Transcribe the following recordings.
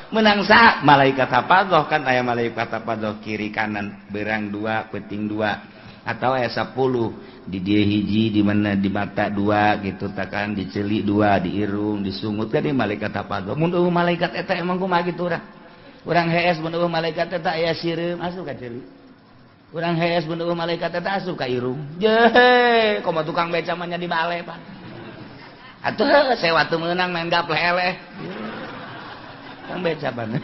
Menang sa malaikat hafadah kan aya malaikat hafadah kiri kanan berang dua peting dua atau aya 10 di dia hiji di mana di mata dua gitu takan di celik dua di irung disungut kan di malaikat hafadah. Mun eueuh malaikat eta emang kumaha kitu urang. Urang hees mun eueuh malaikat eta aya sireum asup ka celik. Urang hees mun eueuh malaikat eta asup ka irung. Jehe, komo tukang beca mah nya di bale pan. Atuh sewa teu meunang main gapleh eleh. Tukang beca pan.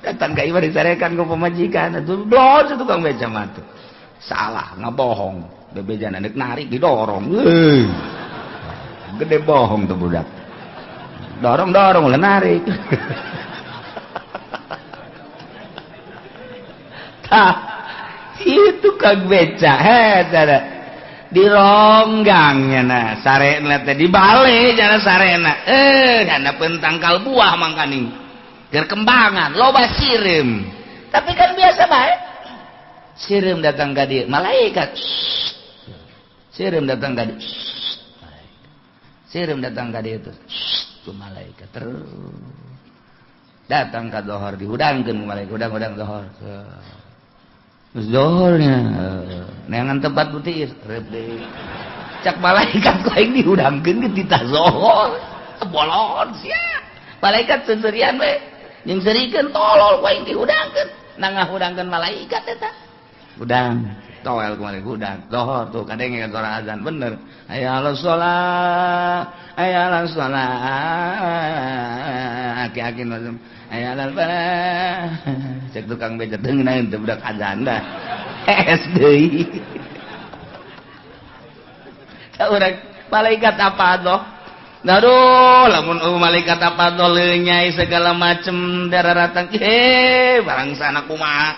Datang ka imah dicarekan ku pamajikan atuh blon tukang beca mah tuh. Salah ngabohong, bebejana deuk narik didorong. Euy. Gede bohong tuh budak. Dorong-dorong ulah narik. Tah, itu kang beca heh dironggangnya nah sarena teh dibalik jana sarena jana pentangkal buah mangkaning gerkembangan loba sireum tapi kan biasa bae sireum datang ka dieu malaikat sireum datang ka dieu sireum datang ka dieu terus ku malaikat terus datang ka dohor dihudangkeun ku malaikat hudang-hudang dohor. Terus dohornya neangan tempat putih rep deui cak malaikat ku aing dihudangkeun ke titah zohor bolon sia malaikat seserian we jeung serikeun tolol ku aing dihudangkeun nah ngahudangkeun malaikat eta hudang toel ku malaikat hudang dohor tuh kadenge kan suara azan bener hayya 'alas shalah hayya 'alas shalah aki-aki langsung hayya 'alal falah cek tukang beca teu ngeunaheun teh budak azan dah hees deui urang malaikat apa doh aduh lamun malaikat apa doh lenyai segala macem darah-ratang barang sana kumaha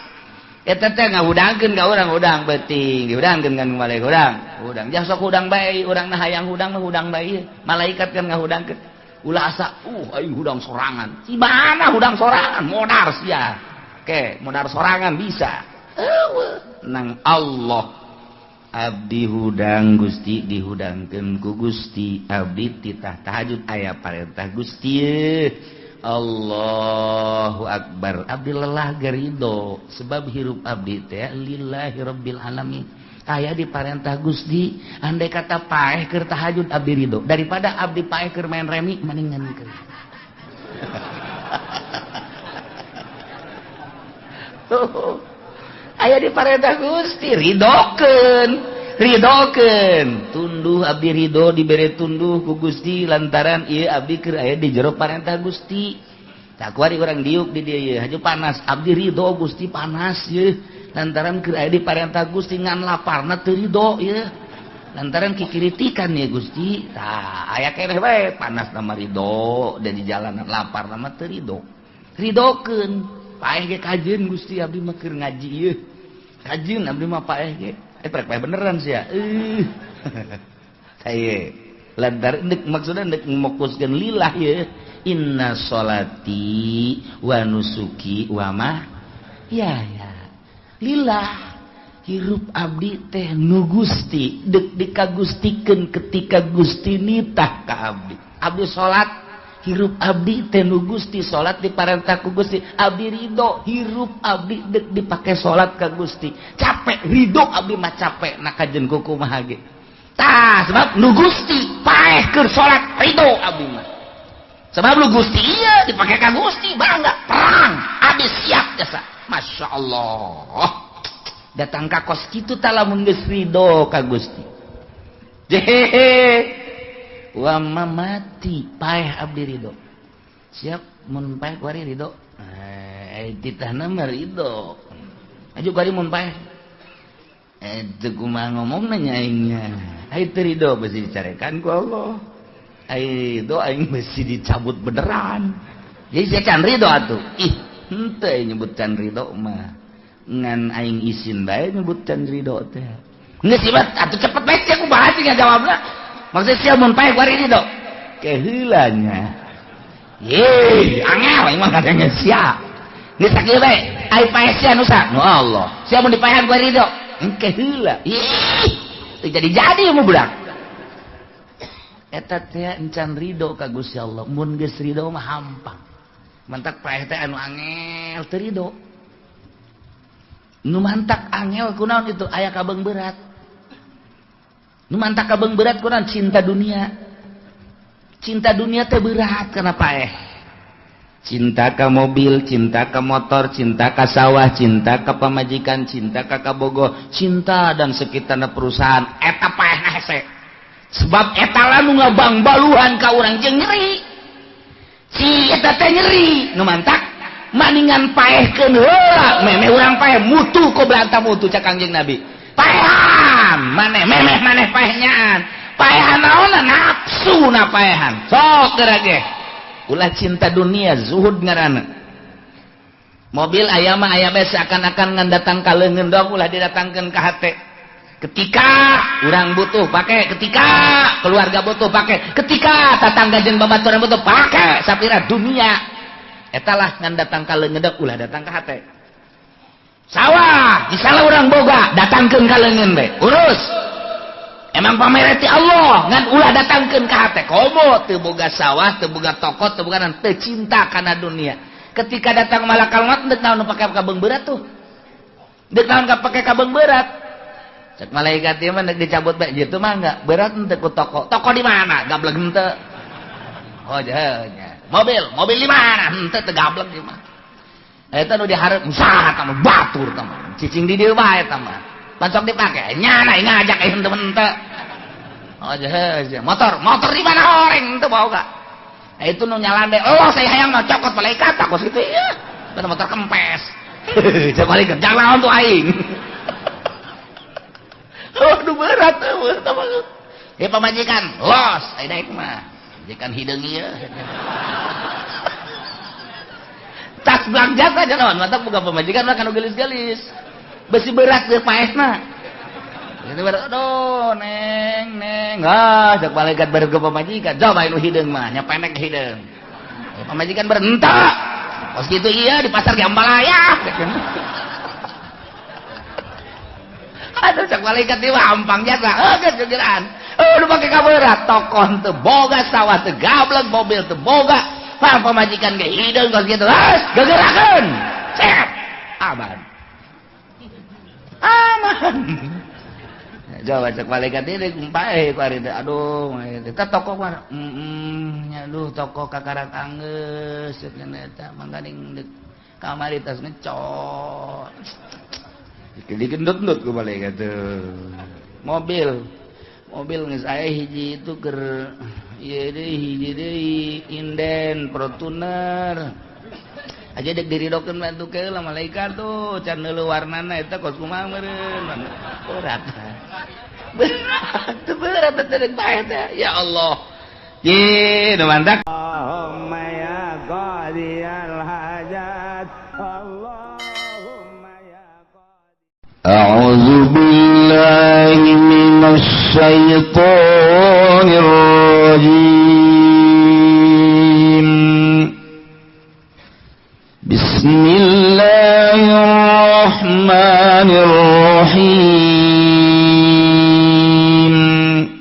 eta teh ngahudangkeun ka urang hudang beuting dihudangkeun kan malaikat hudang hudang jang sok hudang bae urang na hayang hudang mah hudang bae malaikat kan ngahudangkeun ulah asa aing hudang sorangan cibana hudang sorangan modar sia ke modar sorangan bisa eueuh nang Allah abdi hudang Gusti dihudangkeun ku Gusti abdi titah tahajud aya parentah Gusti Allahu Akbar abdi lelah gerido sebab hirup abdi teh lillahi rabbil alamin aya di parentah Gusti andai kata paeh keur tahajud abdi ridho daripada abdi paeh keur main remi mendingan keur aya di parentah Gusti ridokeun ridokeun tunduh abdi ridho dibere tunduh ku Gusti lantaran ieu abdi keur aya di jero parentah Gusti tak kuari urang diuk di dieu ieu haju panas abdi ridho Gusti panas ieu lantaran keur aya di parentah Gusti ngan laparna teu ridho ieu lantaran kikiritikan ya Gusti tah aya keneh bae panas mah ridho da di jalanan lapar mah teu ridho ridokeun paeh ge kajeun Gusti abdi mah keur ngaji ieu kajeun abdi mah paeh ge prek paeh beneran sia saye lantaran deuk maksudna deuk mokuskeun lillah ieu inna sholati wa nusuki wa ma ya ya lillah hirup abdi teh nu Gusti deuk dikagustikeun ketika Gusti nitah ka abdi abdi salat hirup abdi teh nu Gusti salat diparentah ku Gusti abdi ridho hirup abdi deuk dipake salat ka Gusti capek ridho abdi mah capek na kajeun kumaha ge tah sebab nu Gusti paeh keur salat ridho abdi mah sebab nu Gusti ieu dipake ka Gusti bangga perang abdi siap jasa Masya Allah datang ka kos kitu tah lamun geus ridho ka Gusti jehehe wa mamati paeh abdi ridho siap mun paeh kuari ridho titahna mah ridho aju kuari mun paeh teu kumaha ngomongna nya aingnya ai teu ridho beusi dicarekan ku Allah ai ridho aing beusi dicabut beneran jadi sia can ridho atuh ih henteu nyebut can ridho mah ngan aing isin bae nyebut can ridho teh geus ieu atuh cepet bae sia kumaha sih ngajawabna maksud sia mun paeh kuari ridho keheula nya ye angel aing mah kadang sia geus sakieu bae ai paeh sia nu sa nu Allah sia mun dipaehan kuari ridho engke heula ih teu jadi-jadi mu budak Eta teh encan ridho ka Gusti Allah. Mun geus ridho mah hampang. Mantak paeh teh anu angel teu ridho. Nu mantak angel kunaon itu aya kabeung berat. Nu mantak kabeung berat kunaon cinta dunia. Cinta dunia teh berat kana paeh. Cinta ka mobil, cinta ka motor, cinta ka sawah, cinta ka pamajikan, cinta ka kabogo, cinta dan sekitarna perusahaan. Eta paeh hese. Sebab eta lah nu ngabangbaluhan ka urang jeung nyeri. Si eta teh nyeri, nu mantak maningan paehkeun heula, memeh urang paeh mutu qoblanta mutu cak Kangjeng Nabi. Paehan maneh memeh maneh paeh nyaan. Paehan naonna nafsu na paehan. Sok geura ge. Ulah cinta dunia zuhud ngaranna. Mobil aya mah aya bae seakan-akan ngan datang ka leungeun doang ulah didatangkeun ka hate. Ketika urang butuh pake, ketika keluarga butuh pake, ketika tatangga jeung babaturan butuh pake, sapira dunia. Eta lah ngan datang ka leungeun doang ulah datang ka hate. Sawah misalnya urang boga datangkeun ka leungeun bae, urus. Emang pamereti Allah ngan ulah datangkeun ka hate komo teu boga sawah teu boga toko teu boga teu cinta kana dunia. Ketika datang malakal maut deuk naon pake kabeung berat tuh, deuk naon pake kabeung berat. Cek malaikat ieu mah deuk dicabut bae jitu mah enggak berat henteu ku toko. Toko di mana gablek henteu. Oh nya mobil, mobil di mana henteu teu gablek ieu mah. Eta nu dihareup usaha tah mah batur tah mah cicing di dieu bae tah mah. Pancok dipake nyana ngajak henteu henteu. Oh jehe, motor, motor di mana horeng teu boga. Nah, itu nu nyalande, oh saya hayang mah cokot malaikat kos kitu ieu. Bener motor kempes. Cek malaikat, jangan lawan tuh aing. Aduh berat eueuh tah mah. Ya pamajikan, los aya daek mah. Majikan hideung ieu. Tas belanja saja naon, mantap buka pamajikan mah kanu geulis-geulis. Besi berat deh paehna. Itu berat, aduh neng neng, ah cek malaikat baru ke pamajikan, coba nu hideung mah, nya pendek hideung. Pamajikan berentak, kos gitu iya di pasar Jambalaya. Aduh cek malaikat ieu mah hampang jasa, geus gegeran. Aduh pake kaberat, tokon teu boga sawah teu gablek, mobil teu boga, pang pamajikan ge hideung kos kitu, geus gegerakeun. Cet, aman. Aman. Jawa cek malaikat ini paeh ku ari teh. Aduh, eta toko mana? Heeh, aduh toko kakarak anggeus ceuk eta mangkaning deuk kamari tas ngecot. Dikendut-endut ku malaikat teh. Mobil. Mobil geus aya hiji itu keur ieu deui hiji deui inden Fortuner. Aja dek diridokeun bantu ke lah malaikat tuh can neuleuh warnana eta kos kumaha meureun. Berat. Berat, berat teh deuk bae teh. Ya Allah. Ye, nu mantak. Allahumma ya qadiyal hajat. Allahumma ya qadi. A'udzu billahi minasy syaithanir rajim. Bismillahirrahmanirrahim.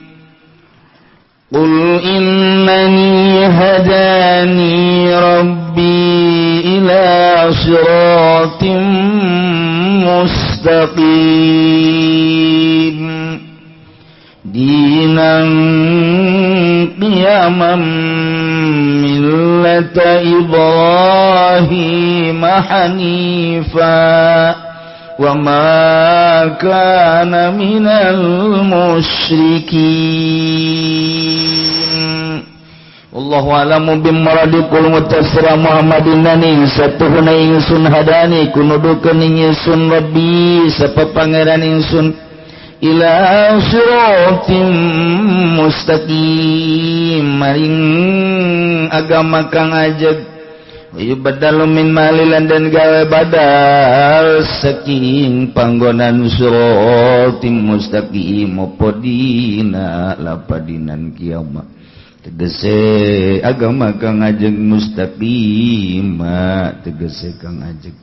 Qul innani hadani rabbi ila siratim mustaqim dinan qiyaman millata Ibrahim hanifa wa ma kana minal musyrikin. Wallahu a'lamu bimradikul mutassira Muhammadin nani satuhuna ingsun hadani kunudukeun ingsun rabbi sapa pangeran ingsun ila siratim mustaqim maring agama kang ajeg yubadalu min malilan dan gawe badal saking panggonan siratim mustaqim apa dina lapadinan kiamat tegese agama kang ajeg mustaqim tegese kang ajeg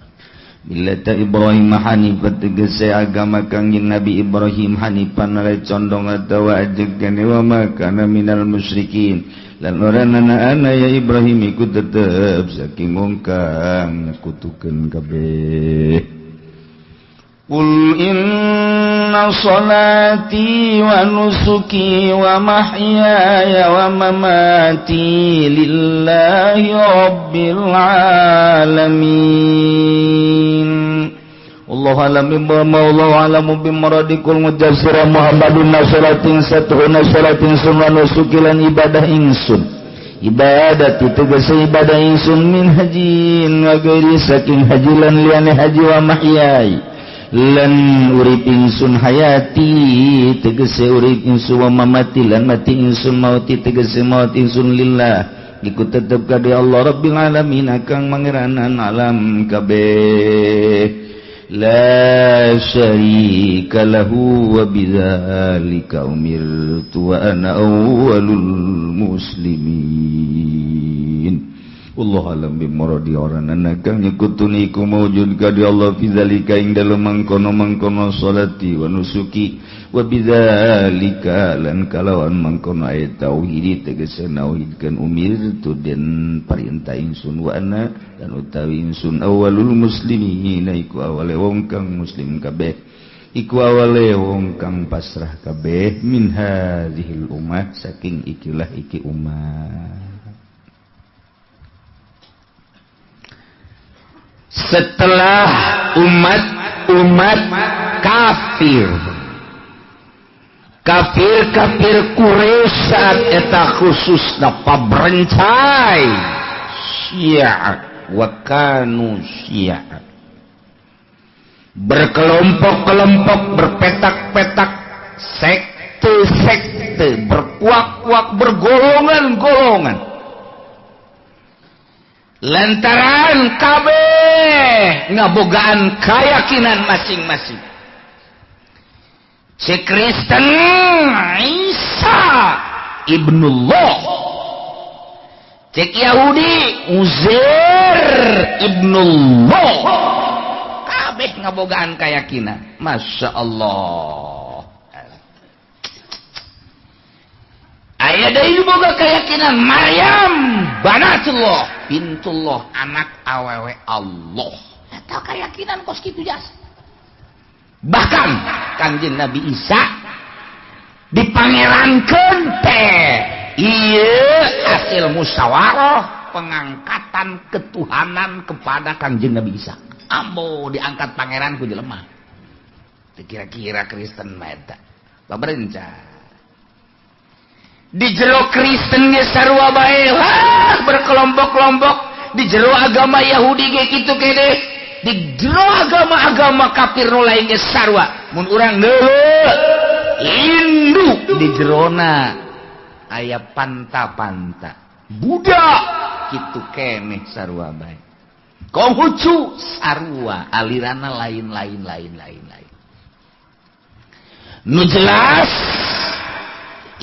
Millata Ibrahim hanifan tegese agama Kangjeng Nabi Ibrahim hanifan ale condong atawa ajeg wa ma kana minal musyrikin lan ora ana ya Ibrahim iku tetep saking wong kang nyekutukeun kabeh. Qul inna salati wa nusuki wa mahyaya wa mamati lillahi rabbil alamin. Allahu alam bima wallahu alamu bimaradikul mujassira Muhammadun nasalatin satuhuna salatin sunna nusuki lan ibadah ingsun. Ibadah tegese ibadah ingsun min hajin wa ghairi saking haji lan liyane haji wa mahyaya lan urip ingsun hayati tegese urip ingsun wa mamati lan mati ingsun mauti tegese maut ingsun lillah iku tetep ka Allah rabbil alamin kang mangeranan alam kabeh la syarika lahu wa bidzalika umirtu wa ana awwalul muslimin. Allah alam bimuradi oranana kang nyekutuni iku maujud ka di Allah fi zalika ing dalem mangkono-mangkono salati wa nusuki wa bidzalika lan kalawan mangkono ayat tauhid tegese nauhidkeun umirtu den perintah ingsun wa ana lan utawi ingsun awalul muslimin iku awale wong kang muslim kabeh iku awale wong kang pasrah kabeh min hadzihil ummah saking ikilah iki ummah. Setelah umat-umat kafir kafir-kafir Quraisy saat eta khususna pabrencai Syiah wa kanu Syiah berkelompok-kelompok, berpetak-petak, sekte-sekte, berkuak-kuak, bergolongan-golongan lantaran kabeh ngabogaan keyakinan masing-masing. Si Kristen Isa ibnullah, cek Yahudi Uzair ibnullah, kabeh ngabogaan keyakinan. Masya Allah. Aya deui boga keyakinan Maryam banatullah bintullah anak awewe Allah. Eta keyakinan kos kitu jasa. Bahkan Kangjeng Nabi Isa dipangerankeun teh ieu hasil musyawarah pengangkatan ketuhanan kepada Kangjeng Nabi Isa. Ambo diangkat pangeran ku jelema. Teu kira-kira Kristen mah eta. Paberencah. Di jero Kristen ge sarua bae lah berkelompok-kelompok, di jero agama Yahudi ge kitu kene, di jero agama-agama kafir nu lain ge sarua. Mun urang deuleu Hindu di jerona aya panta-panta, Buddha kitu keneh sarua bae, Konghucu sarua, aliranna lain-lain lain-lain lain. Nu jelas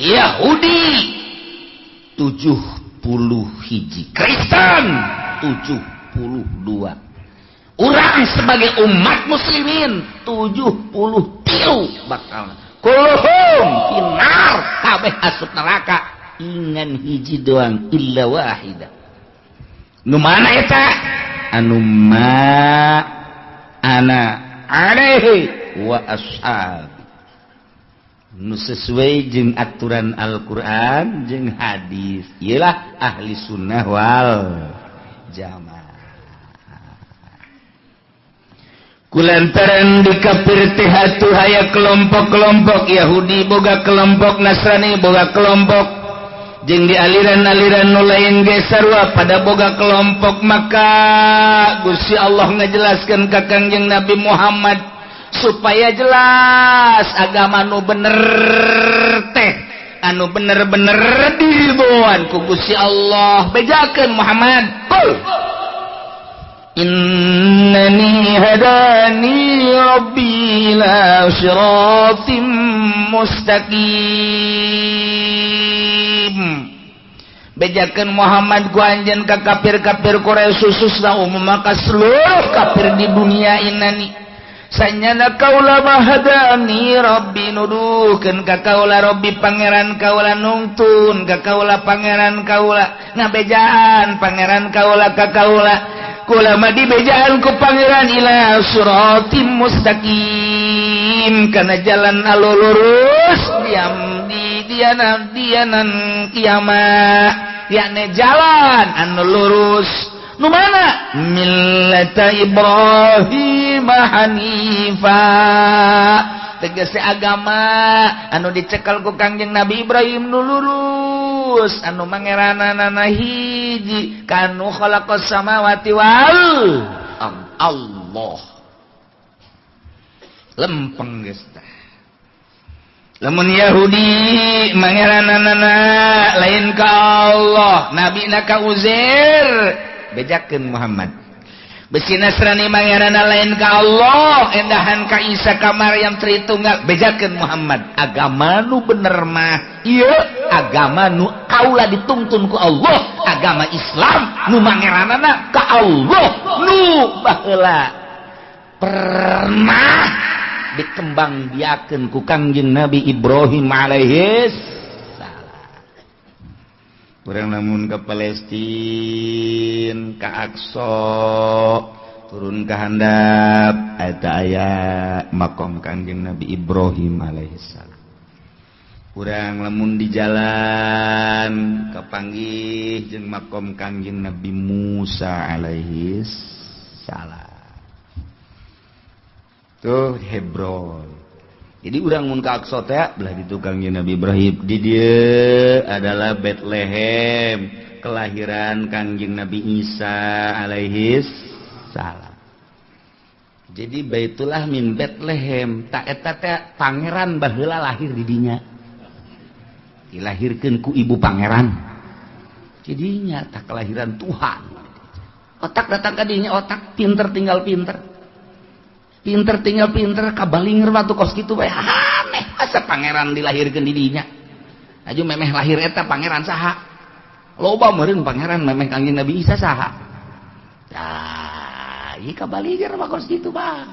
Yahudi 70 hiji, Kristen 72, urang sebagai umat muslimin 73 bakal kulluhum finnar kabeh asup neraka ingan hiji doang illa wahida. Nu mana eta? Anu ma ana alaihi wa ashabi, nu sesuai jeung aturan Al-Qur'an jeung hadis, iyalah ahli sunnah wal jamaah. Kulantaran dikapir teh atuh aya kelompok-kelompok Yahudi boga kelompok, Nasrani boga kelompok, jeung di aliran-aliran nu lain ge sarua pada boga kelompok. Maka Gusti Allah ngajelaskeun ka Kangjeng Nabi Muhammad supaya jelas agama nu bener teh anu bener-bener diboan ku Gusti Allah. Bejakeun Muhammad, qul innani hadani rabbi ila siratim mustaqim. Bejakeun Muhammad ku anjeun ka kafir-kafir Quraisy khususna umum maka seluruh kafir di dunia inani. Sanyana kaula mahadani Rabbi nuduhkeun ka kaula Rabbi pangeran kaula nungtun ka kaula pangeran kaula ngabejaan pangeran kaula ka kaula kula mah dibejaan ku pangeran ila siratim mustaqim kana jalan anu lurus diam di dianan dianan kiamat yakni jalan anu lurus nu mana millata Ibrahim hanifa tegese agama anu dicekal ku Kangjeng Nabi Ibrahim nu lurus anu mangeranana hiji kanu khalaqas samawati wal Allah lempeng geus tah. Lamun Yahudi mangeranana lain ka Allah, nabina ka Uzair, bejakeun Muhammad. Besi Nasrani mangeranana lain ka Allah, endahan ka Isa ka Maryam Tritunggal, bejakeun Muhammad. Agama nu bener mah ieu agama nu kaula dituntun ku Allah, agama Islam nu mangeranana ka Allah nu baheula pernah dikembangbiakeun ku Kangjeng Nabi Ibrahim alaihis salam. Urang lamun ke Palestina, ka Aqsa, turun ka handap eta aya makom Kangjeng Nabi Ibrahim alaihis salam. Urang lamun di jalan kapanggih jeung makom Kangjeng Nabi Musa alaihis salam. Tuh Hebron. Jadi urang mun ka Aqsa teh belah ditu Kangjeng Nabi Ibrahim. Di dieu adalah Bethlehem, kelahiran Kangjeng Nabi Isa alaihis salam. Jadi Baitullah min Bethlehem, tak eta teh pangeran baheula lahir di dinya. Dilahirkeun ku ibu pangeran. Jadinya tak kelahiran Tuhan. Otak datang ka dinya, otak pinter tinggal pinter. Pinter tinggal pinter kabalinger waktu kos kitu bae aneh asa pangeran dilahirkeun di dinya. Aju memeh lahir eta pangeran saha? Loba meureun pangeran memeh Kangjeng Nabi Isa saha? Tah, ieu kabalinger mah kos kitu bah.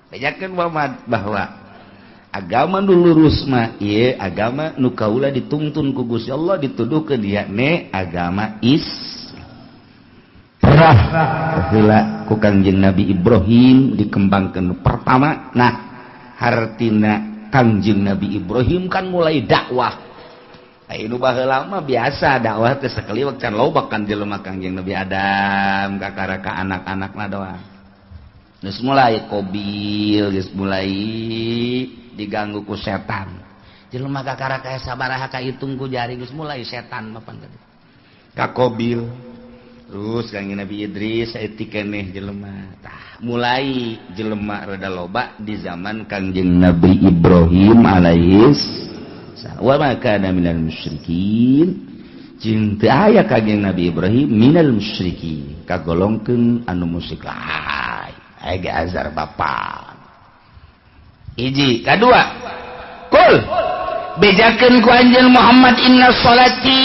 Bejakeun Muhammad bahwa agama nu lurus mah ieu agama nu kaula dituntun ku Gusti Allah dituduhkeun yakni agama Islam. Heula ku Kangjeng Nabi Ibrahim dikembangkeun pertama. Nah, hartina Kangjeng Nabi Ibrahim kan mulai dakwah. Aya nu baheula mah biasa dakwah teh sakaliwat can loba kan jelema Kangjeng Nabi Adam kakara ka anak-anakna doang. Geus mulai Qabil, geus mulai diganggu ku setan. Jelema kakara ka sabaraha kahitung ku jari geus mulai setan mapan tadi. Ka Qabil. Terus Kangjeng Nabi Idris saeutik keneh jelema. Tah, mulai jelema rada loba di zaman Kangjeng Nabi Ibrahim alaihis salam. Wa ma kana minal musyrikin. Jeung teu aya Kangjeng Nabi Ibrahim minal musyrikin, kagolongkeun anu musyrik lain. Aya ge azar bapa. Hiji, kadua. Kul bejakeun ku anjeun Muhammad inna sholati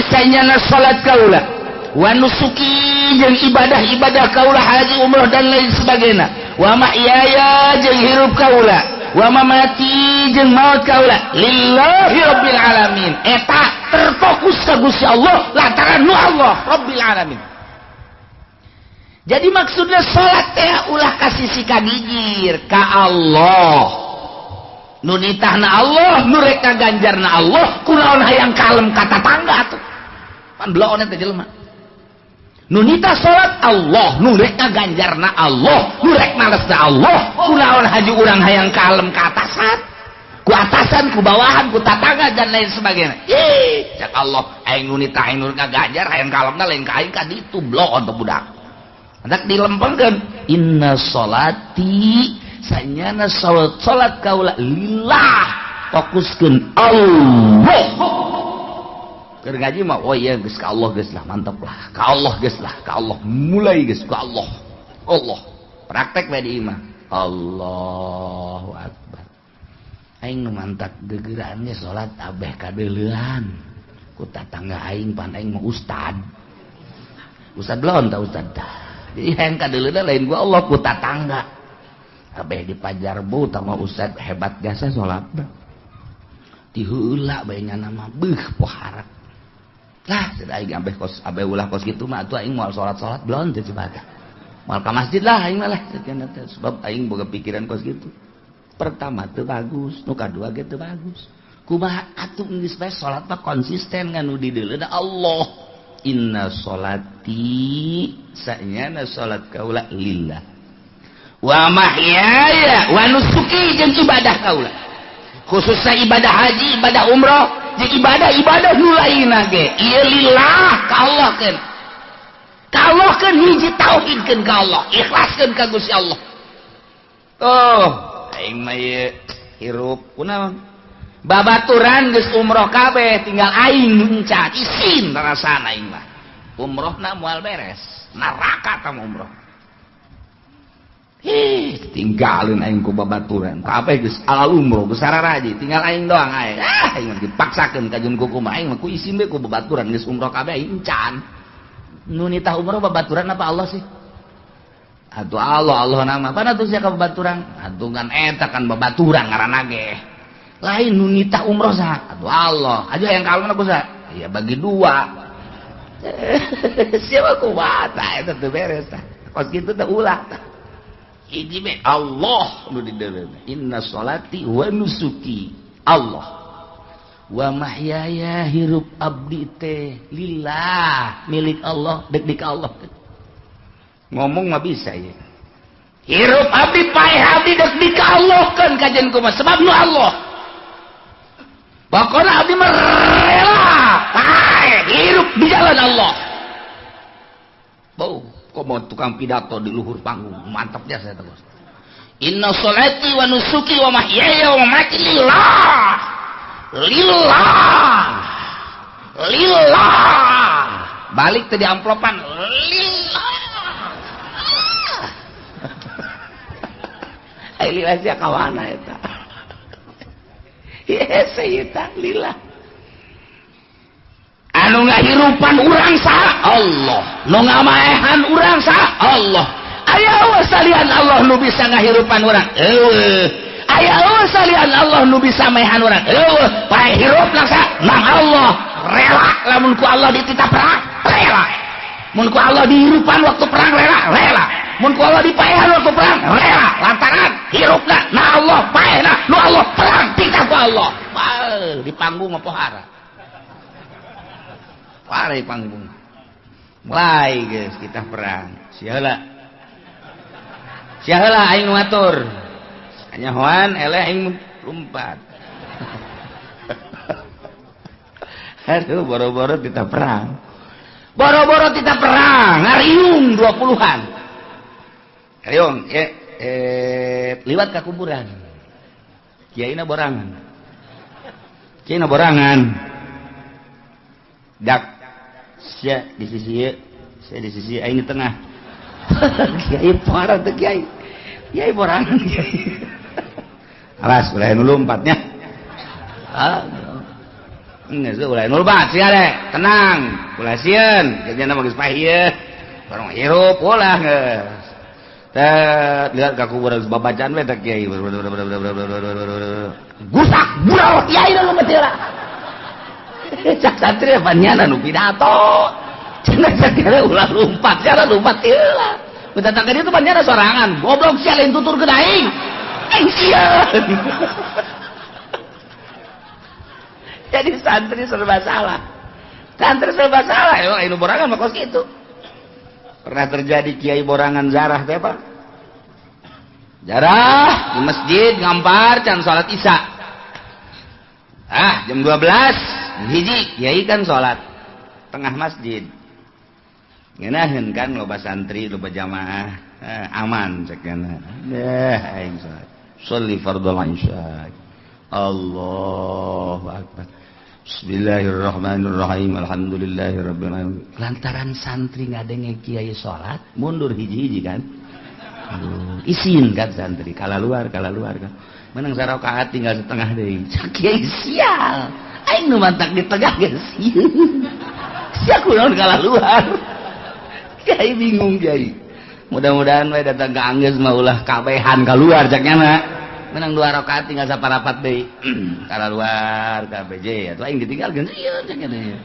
sanyana salat kaula wa nusuki jeung ibadah-ibadah kaula haji umroh dan lain sebagainya, wa mahyaya jeung hirup kaula, wa mamati jeung maut kaula lillahi rabbil alamin. Eta terfokus ka Gusti Allah lantaran nu Allah rabbil alamin. Jadi maksudnya salat teh ulah ka sisi ka gigir ka Allah, nu nitahna Allah, nu rek ngaganjarna Allah, kunaon hayang kalem ka tatangga atuh pan bloon eta jelema. Nu nitah salat Allah, nu rek ngaganjarna Allah, nu rek malesna Allah, kunaon haji urang hayang kalem ka atasan, ku atasan, ku bawahan, ku tatangga dan lain sebagainya. Ih, cak Allah, aing nu nitah aing nu ngaganjar hayang kalemna lain ka aing ka ditu bloon teh budak. Hendak dilempengkeun inna sholati sanyana salat salat kaula lillah, fokuskeun Allah. Keur ngaji mah oh iya geus ka Allah geus lah, mantap lah. Ka Allah geus lah, ka Allah mulai geus ka Allah. Allah. Praktek bae di imah. Allahu akbar. Aing nu mantak gegeuraan ge salat abeh kadeuleuan. Ku tatangga aing pan aing mah ustad. Ustad belon ta ustad. Jadi hayang kadeuleuna lain gua Allah ku tatangga. Kabeh dipajarbu tama ustad hebat jasa salat. Ti heula bae nyana mah beuh poharak. Lah cenah aing ambeh kos abeh ulah kos kitu mah atuh aing moal salat-salat belon teh cibaga. Moal ka masjid lah aing mah lah sebab aing boga pikiran kos kitu. Pertama teu bagus, nu kadua ge teu bagus. Kumaha atuh geus bae salat mah konsisten ngan nu dideuleuna Allah. Inna sholati sanyana salat kaula lillah. Wa mahyaya wa nusuki jeung ibadah kaula. Khususna ibadah haji, ibadah umroh, jeung ibadah-ibadah nu lainna ge ieu lillah ka Allah keun. Ka Allah keun hiji tauhidkeun ka Allah, ikhlaskeun ka Gusti Allah. Oh, aing mah ieu hirup kunaon? Babaturan geus umroh kabeh tinggal aing encan isin rasana aing mah. Umrohna moal beres, neraka tah umroh. Hih, tinggalin aing ku babaturan. Kabeh geus ala umroh geus sararaji, tinggal aing doang aing. Ah, aing mah dipaksakeun ka jeung kumaha aing mah ku isin we ku babaturan geus umroh kabeh aing encan. Nu nitah umroh babaturan apa Allah sih? Atuh Allah, Allah nama. Pana tuh sia ka babaturan? Atuh kan eta kan babaturan ngaranna ge. Lain nu nitah umroh saha? Atuh Allah. Aja yang kalon aku saha? Ya bagi dua. Siapa kumaha tah eta teu beres tah. Kos kitu teh ulah tah. Hiji be Allah nu dideuleuna. Inna sholati wa nusuki Allah. Wa mahyaya hirup abdi teh lillah milik Allah dek dik Allah. Ngomong mah bisa ya. Hirup abdi paeh abdi dek dik Allah kan kajian kumaha sebab nu Allah. Pokoknya abdi mah rela paeh hirup di jalan Allah. Bau kok mau tukang pidato di luhur panggung mantapnya saya terus. Inna sholati wa nusuki wa mahyaya wa mamati lillah. Lillah. Lillah. Balik tadi amplopan lillah. Ai lillah sia kawana eta. Yes, eta lillah. Anu ngahirupan urang saha? Allah. Nu ngamaehan urang saha? Allah. Aya salian Allah nu bisa ngahirupan urang? Eueuh. Aya salian Allah nu bisa maehan urang? Eueuh. Pae hirup saha? Nang Allah. Rela lamun ku Allah dititah perang, rela. Mun ku Allah dihirupan waktu perang rela, rela. Mun ku Allah dipaehan waktu perang, rela. Lantaran hirupna na Allah, paehna nu Allah, perang titah ku Allah. Bae di panggung mah pohara. Pare panggung. Mulai guys kita perang. Sia heula. Sia heula aing nu ngatur. Kanyahoan eleh aing lompat. Aduh boro-boro kita perang. Boro-boro kita perang, ngariung 20-an. Ngariung liwat ka kuburan. Kiaina borangan. Kiaina borangan. Dak sia di sisi ieu, sia di sisi aing di tengah. Kiai parah teh kiai. Kiai borangan kiai. Alas ulah nu lompatnya. Ah. Geus ulah nu lompat sia deh, tenang, ulah sieun, jadinya mah geus paeh ieu. Barang hirup ulah geus. Teh lihat ka kuburan babacaan we teh kiai. Gusak bural kiai nu lompat heula. Cak santri panyana nu pidato. Cenah cak ulah lompat, cara lompat heula. Minta tangga itu panyana sorangan. Goblok sia lain tuturkeun aing. Aing sieun. Jadi santri serba salah. Santri serba salah. Yo anu borangan mah kos kitu. Pernah terjadi kiai borangan zarah teh Pak. Jarah di masjid ngampar can salat Isya. Ah, jam 12 hiji kiai kan salat tengah masjid. Ngeunaheun kan loba santri, loba jamaah, aman cek kana. Deh aing salat. Sholli fardhol isya. Allahu akbar. Bismillahirrahmanirrahim. Alhamdulillahirabbil alamin. Lantaran santri ngadenge kiai salat, mundur hiji-hiji kan. Aduh, isin kan santri, kala luar kan. Menang sarakaat tinggal setengah deui. Cak kiai sial. Aing nu mantak di tengah geus. Sia kunaon kalah luar. Kiai bingung kiai. Mudah-mudahan we datang ka anggeus mah ulah kabehan kaluar cak nya. Menang 2 rakaat tinggal saparapat deui. Kalah luar kabeh atuh aing ditinggalkeun sieun cak nya.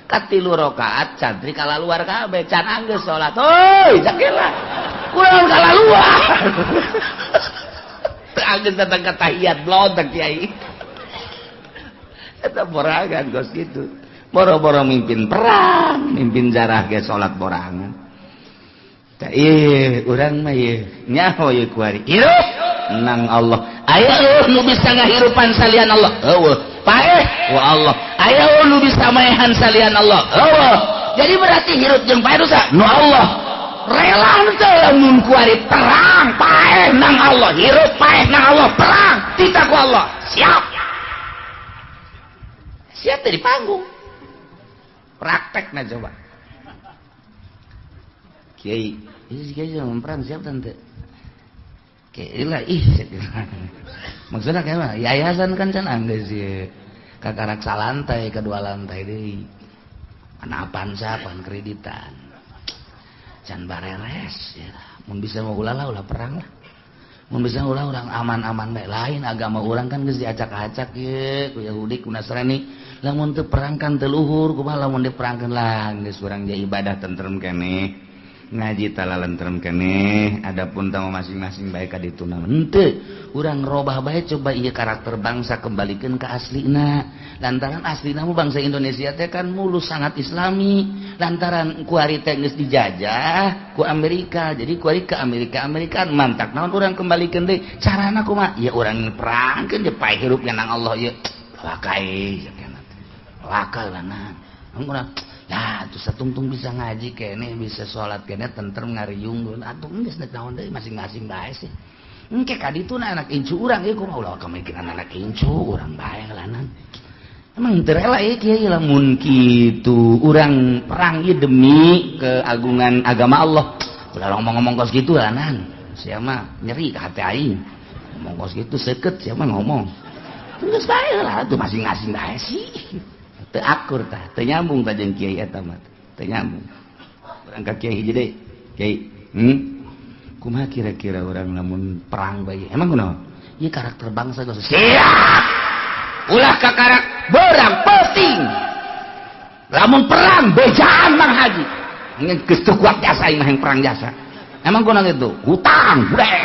Katilu rakaat santri kalah luar kabeh can anggeus salat. Hoi cak lah. Kunaon kalah luar. Teu anggeus datang ka tahiyat blontek kiai. Eta borangan kos kitu. Boro-boro mimpin perang, mimpin jarah ge salat borangan. Tah ieu urang mah ieu nyaho ieu kuari. Hirup nang Allah. Aya nu bisa ngahirupan salian Allah. Eueuh. Paeh wa Allah. Aya nu bisa maehan salian Allah. Eueuh. Jadi berarti hirup jeung paeh dosa nu Allah. Rela teu lamun kuari perang paeh nang Allah, hirup paeh nang Allah, perang titah ku Allah. Siap. Siap dari panggung. Praktekna coba. Kiai, ini kiai sama perang siap tante. Kiai lah ih. Maksudnya kayak mah yayasan kan can anggeus ieu. Kakarak salantai kedua lantai deui. Ana Avanza pan kreditan. Can bareres ya. Mun bisa mah ulah lah ulah perang lah. Mun bisa ulah urang aman-aman bae lain agama urang kan geus diacak-acak ieu ku Yahudi ku Nasrani. Lamun teu perang kan teu luhur kumaha lamun diperangkeun lah geus urang ge ibadah tentrem keneh. Ngaji talalentrem keneh adapun tamu masing-masing bae ka ditu na henteu urang robah bae coba ieu karakter bangsa kembalikeun ka aslina lantaran aslina mah bangsa Indonesia teh kan mulus sangat islami lantaran kuari teh geus dijajah ku Amerika jadi kuari ke Amerika Amerika mantak naon urang kembalikeun deui carana kumaha ya urang perangkeun je pae hirup nang Allah ieu wakai wakal lanang urang nah tuh satungtung bisa ngaji kene bisa sholat kene tentrem ngariung atuh geus naon deui masing-masing bae sih engke ka ditu na anak incu urang ieu kumaha ulah kemikiran anak incu urang bae lanang emang teu rela ieu kiai lamun kitu urang perang ieu demi keagungan agama Allah ulah ngomong-ngomong kos kitu lanang sia mah nyeri ka hati aing ngomong kos kitu seukeut sia mah ngomong geus bae lah atuh masing-masing bae sih teu akur tah teu nyambung tah jeung kiai eta mah teu nyambung urang ka kiai hiji deui kiai kumaha kira-kira urang lamun perang bae emang kunaon ieu karakter bangsa geus siap ulah ka karak berang penting lamun perang bejaan Mang Haji geus teu kuat jasa aing mah yang perang jasa emang kunaon kitu hutang budek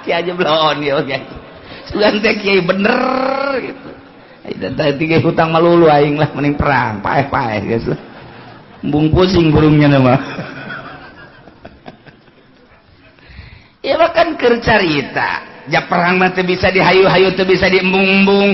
kiai aja belon ieu kiai sugan teh kiai bener gitu. Tadi hutang malulu aing lah mending perang paeh-paeh geus lah. Embung pusing burungnya mah. Ieu mah kan keur carita. Ja perang mah teu bisa dihayu-hayu teu bisa diembung-embung.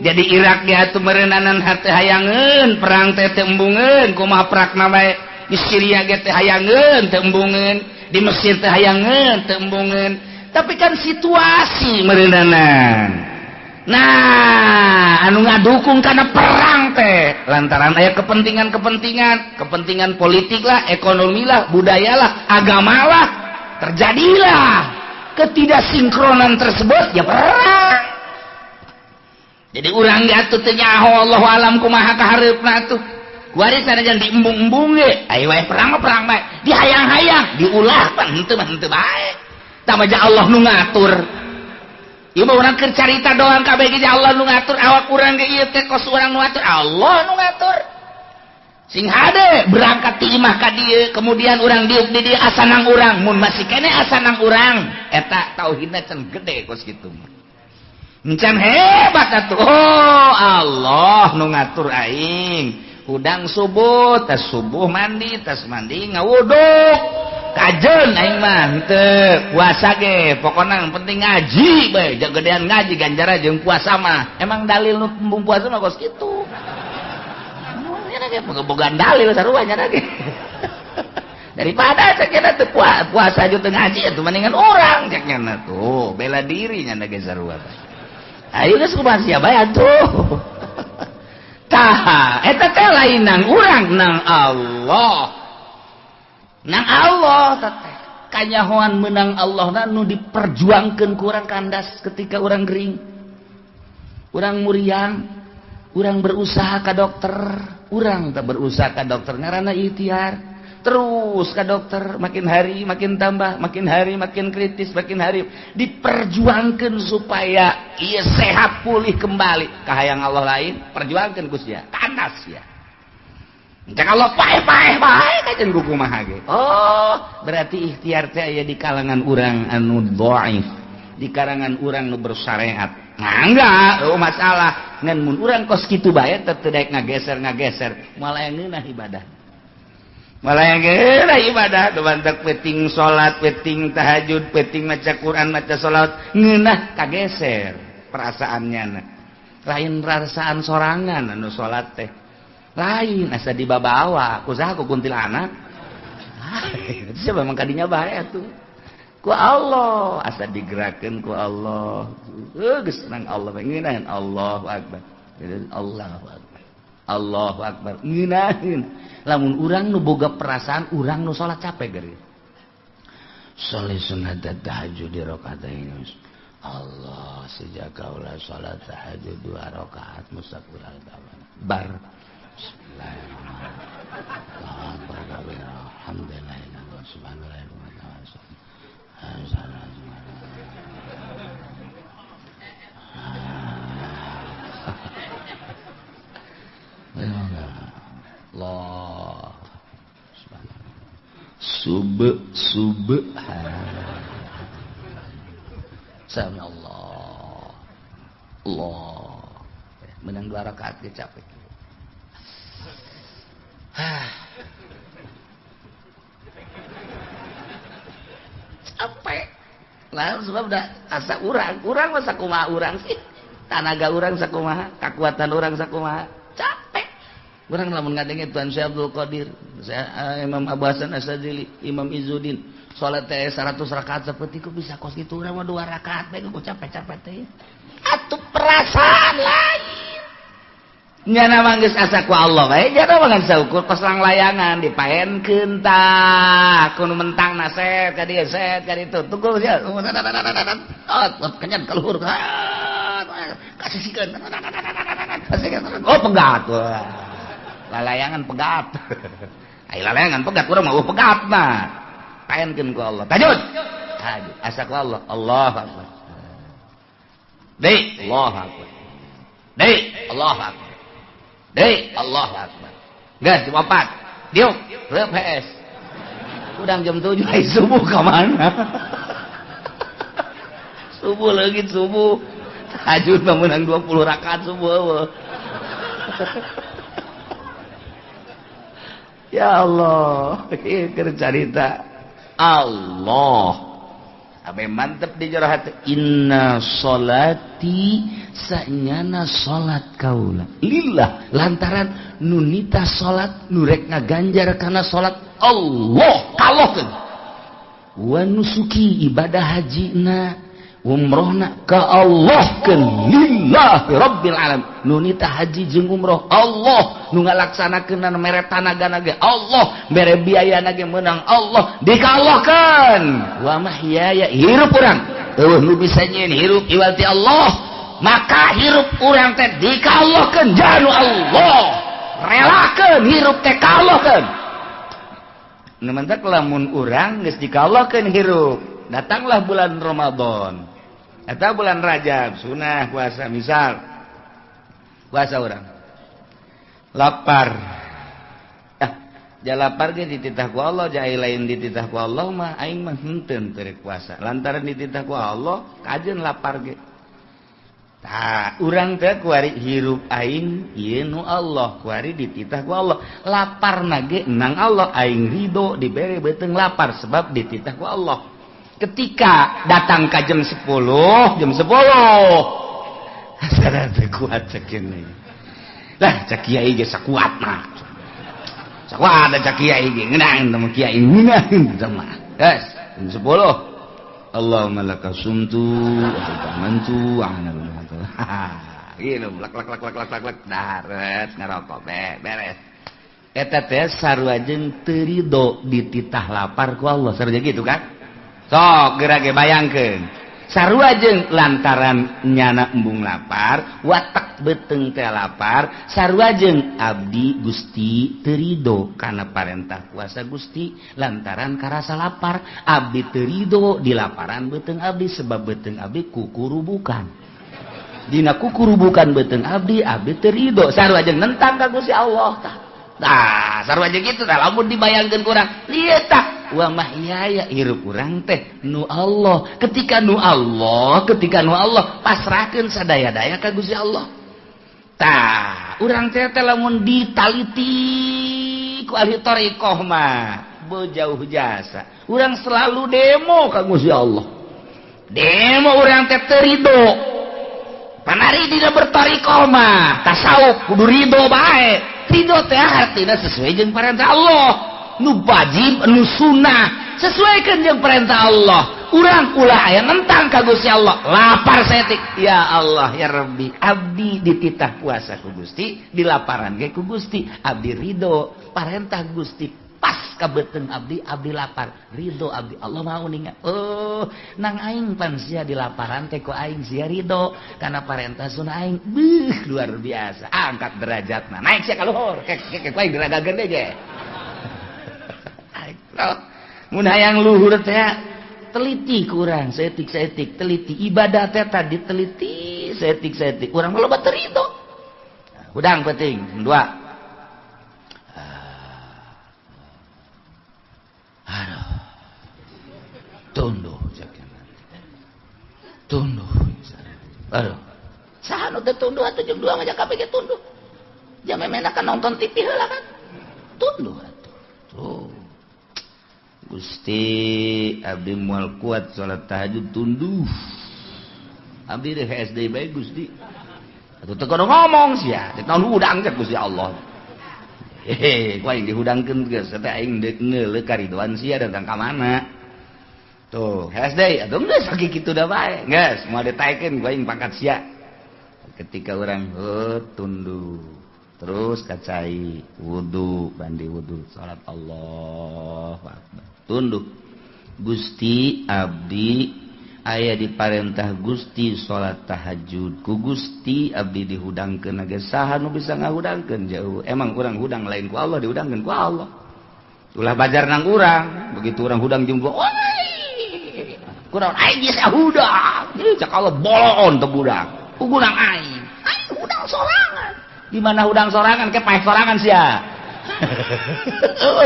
Jadi Irak ge atuh meureunnanan hate hayangeun perang teh teu embungeun kumaha prakna bae. Di Syria ge teu hayangeun teu embungeun, di Mesir teu hayangeun teu embungeun. Tapi kan situasi meureunnanan. Nah, anu ngadukung karena perang teh lantaran aya kepentingan-kepentingan, kepentingan politik lah, ekonomi lah, budaya lah, agama lah, terjadilah ketidaksinkronan tersebut ya perang. Jadi urang ge atuh teu nyaho Allahu alam kumaha kahareupna atuh. Kuari sanajan diembung-embung ge, ayo wae perang mah perang bae, dihayang-hayang, diulah pan henteu mah henteu bae. Tah mah Allah nu ngatur. Ieu mah urang keur carita doang kabeh ge Allah nu ngatur awak urang ge ieu teh kos urang nu ngatur Allah nu ngatur. Sing hade berangkat ti imah ka dieu kemudian urang diuk di dieu asanang urang mun masih keneh asanang urang eta tauhidna can gede kos kitu mah. Encan hebat atuh. Oh Allah nu ngatur aing. Hudang subuh tas subuh mandi tas mandi ngawuduk kajen aing mah henteu puasa ge pokona yang penting ngaji bae gedean ngaji ganjaran jeung puasa mah emang dalil nu embung puasa mah kos kitu nya ge bogaan dalil sarua nya ge daripada cek teu puasa jeung teu ngaji atuh mendingan urang cek nya tuh bela diri nya ge sarua ayo geus kumaha sia bae atuh tah eta teh lain nang urang nang Allah nang Allah teh kanyahoan menang Allah nu diperjuangkeun ku urang kandas ketika urang gering. Urang muriang, urang berusaha ka dokter, urang tak berusaha ka dokter ngaranna ikhtiar. Terus ka dokter, makin hari makin tambah, makin hari makin kritis, makin hari diperjuangkan supaya ia sehat pulih kembali. Kahayang Allah lain, perjuangkan Gusti ya, kanas ya. Cek Allah paeh-paeh bae kajen kumaha ge. Oh, berarti ikhtiar teh aya di kalangan urang anu dhaif, di kalangan urang nu bersyariat. Nah, enggak, oh masalah. Ngan mun urang kos kitu bae teu daek ngageser-ngageser, malah yang ngeunah ibadah. Malah yang ngeunah ibadah, tubantak penting salat, penting tahajud, penting maca Quran, maca salat, ngeunah kageser perasaannya. Lain perasaan sorangan anu salat teh. Lain asa dibabawa, kusaha ku kuntilanak. Siapa memang kadinya bae atuh. Ku Allah asa digerakkeun ku Allah. Geus nang Allah ngeunaheun Allahu akbar. Allahu akbar. Allahu akbar. Ngeunaheun. Lamun urang nu boga perasaan urang nu salat capek geus. Sholli sunat tahajud di rakaatain. Allah sejak kaula salat tahajud 2 rakaat mustaqbilal bar. Bismillahirrahmanirrahim. Alhamdulillah subhanallah. Allah subhan sami Allah Allah menang 2 rakaat ge capek. Capek lah sebab udah asa urang mah sakumaha urang sih, tanaga urang sakumaha, kekuatan urang sakumaha, capek. Urang lamun ngadenge Tuan Syekh Abdul Qadir, saya Imam Abu Hasan Asy-Syadzili, Imam Izzuddin, salat teh 100 rakaat seperti ku bisa kos kitu urang mah 2 rakaat bae ku capek-capek teh. Atuh perasaan lain. Nyana mah geus asa ku Allah bae, nyana mah ngan saukur kos langlayangan dipaenkeun tah, ku nu mentang naset ka dieu set ka ditu. Tunggu sia. Oh, kenyan ka luhur. Kasisikeun. Oh, pegat. Lalayangan pegat. Ai lalayangan pegat urang mah pegat mah. Paenkeun ku Allah. Tajud. Tahajud asa ku Allah. Allahu akbar. Deui, Allahu akbar. Deui, Allahu akbar. Deui, Allahu akbar. Geus jam 4. Diuk, reup HS. Udang jam 7 ai subuh ka mana? Subuh leungit subuh. Tahajud mah meunang 20 rakaat subuh eueuh. Ya Allah, ieu keur carita Allah. Abe mantep di jero hati. Inna sholati sanyana salat kaula lillah, lantaran nunita salat nurek ngaganjar kana salat Allah kalohkeun. Wa nusuki ibadah hajina umrohna ka Allah keun lillahi rabbil alamin. Nunita haji jeung umroh Allah nu ngalaksanakeun mere tanagana ge Allah, mere biayana ge meunang Allah, dikalohkeun. Wa mahyaya hirup urang eueuh nu bisa nyieun hirup iwal ti Allah, maka hirup urang teh dikalohkeun janu Allah, relakeun hirup teh kalohkeun. Nu mantak lamun urang geus dikalohkeun hirup, datanglah bulan Ramadan atau bulan Rajab, sunah puasa misal puasa orang lapar, ja lapar ge dititah ku Allah, ja lain dititah ku Allah mah aing mah henteu teu puasa lantaran dititah ku Allah kajeun lapar ge. Tah urang teh kuari hirup aing ieu nu Allah, kuari dititah ku Allah, laparna ge nang Allah, aing ridho dibere beuteung lapar sebab dititah ku Allah. Ketika datang ke jam 10, jam 10 asana teu kuat cek ini. Lah cek kiai ge sakuat mah. Sakuat da cek kiai ge ngeunang teh kiai ngeunang teh mah. Geus jam 10. Allahumma laka sumtu wa amantu wa ana bil lak lak lak lak lak lak daret ngarokok beres. Eta teh sarua jeung teu rido dititah lapar ku Allah, sarua gitu kan? Sok geura ge bayangkeun. Sarua jeung lantaran nyana embung lapar, watak beteng teh lapar, sarua jeung abdi Gusti teu rido kana parentah kuasa Gusti lantaran karasa lapar, abdi teu rido di laparan beteng abdi sebab beteng abdi kukurubukan. Dina kukurubukan beteng abdi, abdi teu rido, sarua jeung nentang ka Gusti Allah tah. Tah, sarua jeung kitu tah lamun dibayangkeun ku urang, lieu tah wa mahyaya hirup urang teh nu Allah. Ketika nu Allah, ketika nu Allah pasrahkeun sadaya-daya ka Gusti Allah. Tah, urang teh teh lamun ditaliti ku ahli thariqah mah bejauh jasa. Urang selalu demo ka Gusti Allah. Demo urang teh teu rido. Panari dina berthariqah mah tasawuf kudu rido bae. Ridho teh artina sesuai jeung perintah Allah, nu wajib nu sunnah sesuaikan jeung perintah Allah. Urang ulah aya nentang ka Gusti Allah. Lapar saeutik, ya Allah ya Rabbi, abdi dititah puasa ku Gusti, dilaparan ge ku Gusti, abdi ridho parentah Gusti pas ka beuteung abdi, abdi lapar, ridho abdi. Allah mau ninga, oh nang aing pan sia dilaparan teh ku aing sia ridho kana parentah sunah aing. Beuh luar biasa, angkat derajatna, naik sia ka luhur, kek kek aing diragageun deui ge. Mun hayang luhur teh teliti ku urang, saeutik-saeutik teliti ibadah teh tadi teliti saeutik-saeutik, urang loba teu ridho. Hudang penting dua. Aduh, tunduh, tunduh, aduh, saha nu teu tunduh atuh jeung dua ngajak kabeh ge tunduh. Jam memena kan nonton TV heula kan, tunduh atuh. Tuh, Gusti abdi moal kuat salat tahajud tunduh. Abdi deh SD bae Gusti. Atuh teu kudu ngomong sia, teh naon hudang cek Gusti Allah. Hehe, ku aing dihudangkeun geus teh aing deuk ngeuleuh karidoan sia datang ka mana. Tuh, SD atuh geus sakitu da bae. Geus moal ditaekeun ku aing pangkat sia. Ketika urang tunduh, terus kacai wudu, bandi wudu, salat Allahu akbar. Tunduh. Gusti abdi aya diparentah Gusti salat tahajud ku Gusti abdi dihudangkeun ge saha nu bisa ngahudangkeun jauh. Emang urang hudang lain ku Allah, dihudangkeun ku Allah. Ulah bajar nang urang, begitu urang hudang jeung oi kurang aing geus hudang. Cak Allah boloon teu budak. Hudang aing. Aing hudang sorangan. Di mana hudang sorangan ke paeh sorangan sia.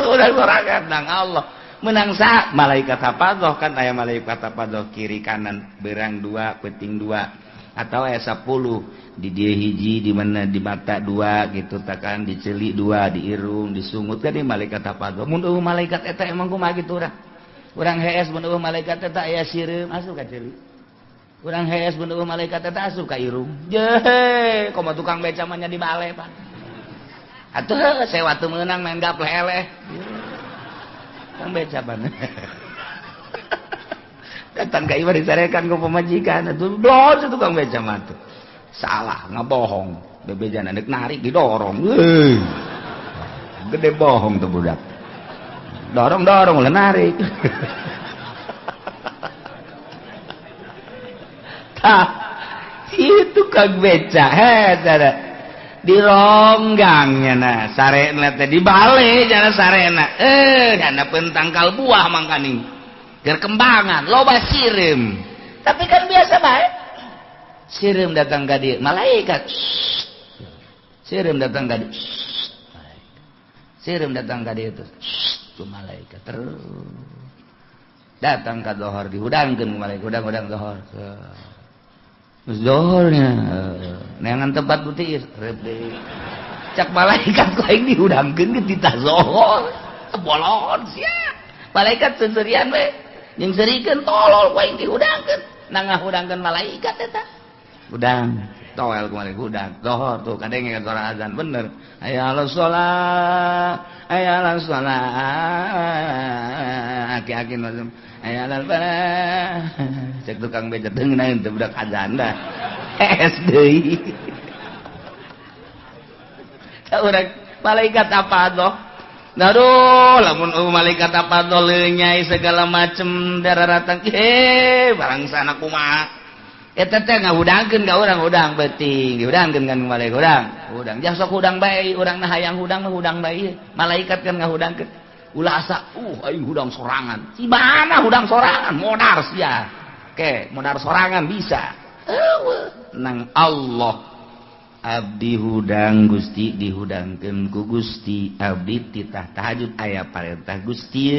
Hudang sorangan nang Allah. Menang sa malaikat hafazoh kan aya malaikat hafazoh kiri kanan berang dua peting dua atau aya 10 di dieu hiji di mana di mata dua gitu takan di ceuli dua di irung disungut kan di malaikat hafazoh. Mun eueuh malaikat eta emang kumaha kitu urang. Urang hees mun eueuh malaikat eta aya sireum asup ka ceuli. Urang hees mun eueuh malaikat eta asup ka irung. Jehe komo tukang beca mah nya di bale pan. Atuh sewa teu meunang main gapleh eleh. Kang beca pan. Datang ka imah disarekan ku pamajikan atuh blos tukang beca mah tuh. Salah ngabohong, bebejana deuk narik didorong. Euy. Gede bohong tuh budak. Dorong-dorong ulah narik. Tah, itu kang beca heh dironggangnya nah sarena teh dibalik jana sarena jana pentangkal buah mangkaning gerkembangan loba sireum tapi kan biasa bae sireum datang ka dieu malaikat sireum datang ka dieu sireum datang ka dieu tuh malaikat terus datang ka dohor dihudangkeun malaikat hudang-hudang dohor. Zohornya neangan tempat putih deui. Cak malaikat ku aing dihudangkeun ke titah zohor. Bolon sia. Malaikat seuseurian we. Jeung seurikeun tolol ku aing dihudangkeun. Nang ngahudangkeun malaikat eta. Hudang, toel ku malaikat hudang. Zohor tuh kadenge suara azan bener. Hayya 'alas shalah, hayya 'alas shalah. Aki-aki masuk. Hayya 'alal falah. Cek tukang beca teu ngeunaheun teu budak azan dah. Hees deui. Urang malaikat apa tuh? Aduh, lamun malaikat apa nyai segala macem darah ratang, barang sana kumaha. Eta teh ngahudangkeun ka urang hudang beuting, dihudangkeun kan malaikat hudang. Hudang jang sok hudang bae, urang na hayang hudang mah hudang bae. Malaikat kan ngahudangkeun. Ulah asa, aing hudang sorangan. Si mana hudang sorangan, modar sia. Oke, modar sorangan bisa. Eueuh, nang Allah. Abdi hudang Gusti dihudangkeun ku Gusti, abdi titah tahajud aya parentah Gusti.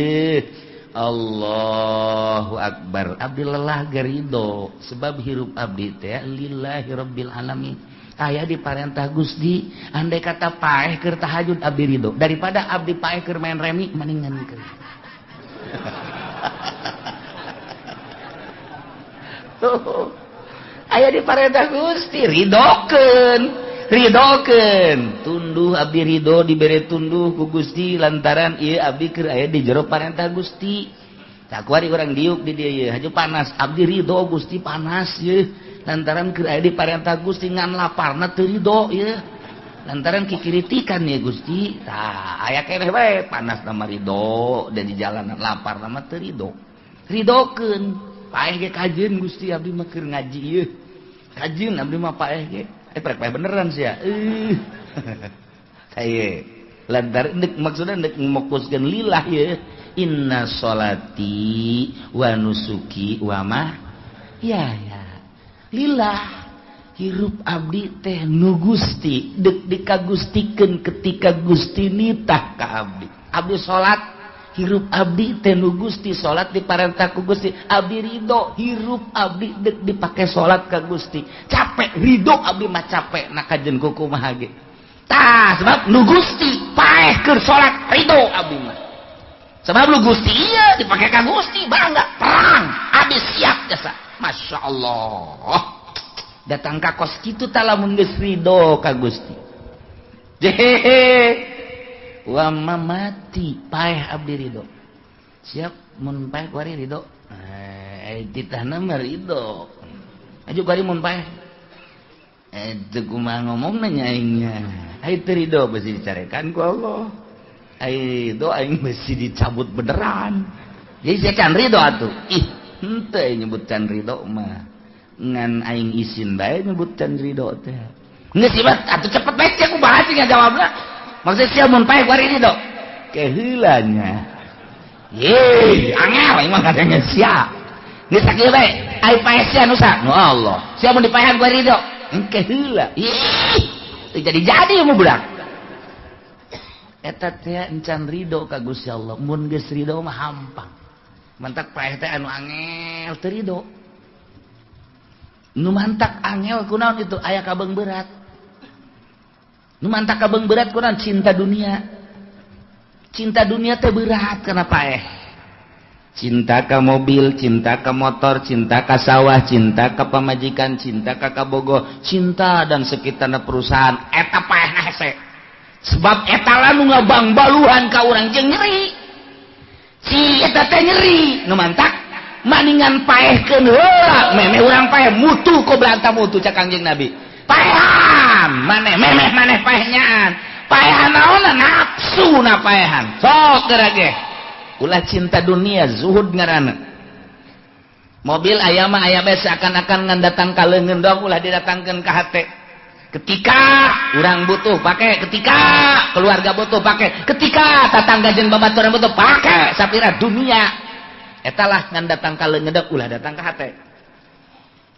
Allahu akbar. Abdi lelah garido sebab hirup abdi teh lillahi rabbil alamin. Aya di parentah Gusti, andai kata paeh keur tahajud abdi ridho daripada abdi paeh keur main remi mendingan keur. Tuh. Aya di parentah Gusti ridokeun, ridokeun. Tunduh abdi ridho dibere tunduh ku Gusti lantaran ieu abdi keur aya di jero parentah Gusti. Sakuari urang diuk di dieu ieu haju panas, abdi ridho Gusti panas ieu lantaran keur aya di parentah Gusti ngan laparna teu ridho ieu. Lantaran kikiritikan ieu Gusti. Tah aya keneh bae panas na mah ridho da di jalanan laparna mah teu ridho. Ridokeun. Paeh ge kajeun Gusti abdi mah keur ngaji ieu. Kajeun abdi mah paeh ge. Prek paeh beneran sia. Saye. Lantaran deuk maksudna deuk mokuskeun lillah ieu. Inna sholati wa nusuki wa ma ya ya. Lillah hirup abdi teh nu Gusti deuk dikagustikeun ketika Gusti nitah ka abdi. Abdi salat hirup abdi teh nu Gusti, salat diparentah ku Gusti, abdi ridho hirup abdi deuk dipake salat ka Gusti. Capek ridho abdi mah capek na kajeun kuku kumaha ge. Tah sebab nu Gusti paeh keur salat ridho abdi mah. Sebab nu Gusti ieu dipake ka Gusti bangga perang abdi siap jasa. Masya Allah. Datang ka kos kitu tah lamun geus ridho ka Gusti. Jehehe. Wama mati paeh abdi ridho. Siap mun paeh kuari ridho. Titahna mah ridho. Aju kuari mun paeh. Teu kumaha ngomongna nya aingnya. Ai teu ridho besi dicarekan ku Allah. Ai ridho aing besi dicabut beneran. Jadi sia can ridho atuh. Ih, henteu nyebut can ridho mah. Ngan aing isin bae nyebut can ridho teh. Geus sih atuh cepet bae sia kumaha sih ngajawabna. Maksud sia mun paeh kuari ridho. Keheula nya. Ye, angel aing mah kadang sia. Geus sakieu bae, ai paeh sia nu sa? Nu Allah. Sia mun dipaehan kuari ridho. Engke heula. Ih, teu jadi-jadi mu budak. Eta teh encan ridho ka Gusti Allah. Mun geus ridho mah hampang. Mantak paeh teh anu angel teu ridho. Nu mantak angel kunaon itu aya kabeung berat. Nu mantak kabeung berat kunaon cinta dunia. Cinta dunia teh berat kana paeh. Cinta ka mobil, cinta ka motor, cinta ka sawah, cinta ka pamajikan, cinta ka kabogo, cinta dan sekitarna perusahaan. Eta paehna hese. Sebab eta lah nu ngabangbaluhan ka urang jeung nyeri. Si eta teh nyeri, nu mantak maningan paehkeun heula, memeh urang paeh mutu koblanta mutu cak Kangjeng Nabi. Paehan maneh memeh maneh paehnyaan. Paehan naonna nafsu na paehan. Sok geura ge. Ulah cinta dunia zuhud ngaranna. Mobil aya mah aya bae seakan-akan ngan datang ka leungeun doang ulah didatangkeun ka hate. Ketika urang butuh pake, ketika keluarga butuh pake, ketika tatangga jeung babaturan butuh pake, sapira dunia. Eta lah ngan datang ka leungeun doang ulah datang ka hate.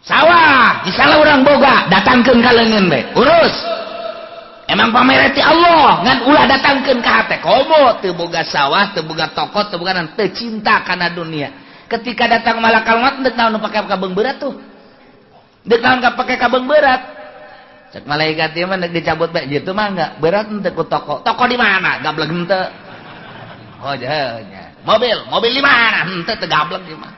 Sawah misalnya urang boga datangkeun ka leungeun bae, urus. Emang pamereti Allah ngan ulah datangkeun ka hate. Komo teu boga sawah, teu boga toko, teu boga naon, teu cinta kana dunia. Ketika datang malakal maut deuk naon nu pake kabeung berat tuh. Deuk naon ka pake kabeung berat. Cek malaikat ieu mah deuk dicabut bae jitu mah enggak, berat henteu ku toko. Toko di mana? Gablek henteu. Oh nya. Mobil, mobil di mana? Henteu teu gablek ieu mah.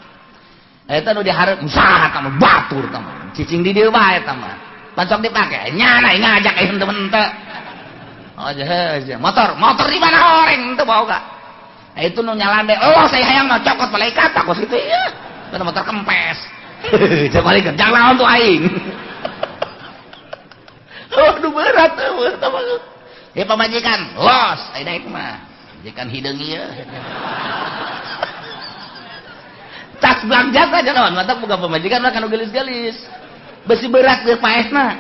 Eta nu dihareup saha eta mah batur eta mah. Cicing di dieu bae eta mah. Pancok dipake nyana ngajak aing temen teu. Oh jehe, motor, motor di mana horeng teu boga. Nah, itu nu nyalande, oh saya hayang mah cokot malaikat aku situ ieu. Kana motor kempes. Cek malaikat, jangan lawan tuh aing. Aduh berat berat mah. Ya pamajikan, los ai daek mah. Jekan hideung ieu. Tas belang jasa naon mata boga pamajikan mah kanu geulis-geulis. Besi berat ge paehna.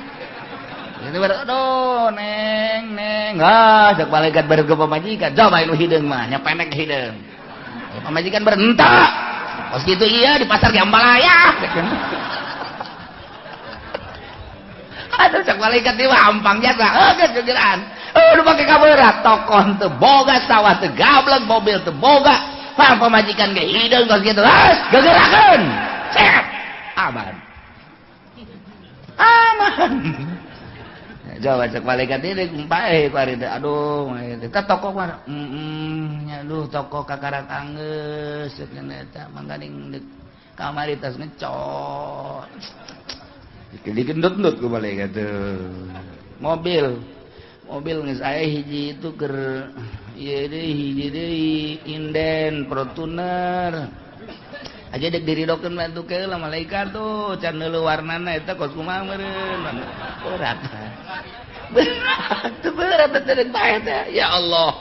Ini baru aduh neng neng ah cek malaikat baru ke pamajikan coba nu hideung mah nya pendek hideung. Pamajikan berentak. Pas gitu iya di pasar Jambalaya. Aduh cek malaikat ieu mah ampang jasa. Geus gegeran. Aduh pake kaberat tokoh teu boga sawah teu gablek mobil teu boga. Pang pamajikan ge hideung kos kitu. Geus gegerakeun. Cep. Aman. Aman. Coba cek malaikat ini paeh ku ari teh. Aduh, eta toko mah nya aduh toko kakarak anggeus ceuk eta mangkaning kamari tas ngecot. Digendut-endut ku malaikat teh. Mobil. Mobil geus aya hiji itu keur ieu deui hiji deui inden Fortuner. Aja dek diridokeun mah atuh keula malaikat tuh can neuleuh warnana eta kos kumaha meureun. Berat. Berat, berat teh paeh teh. Ya Allah.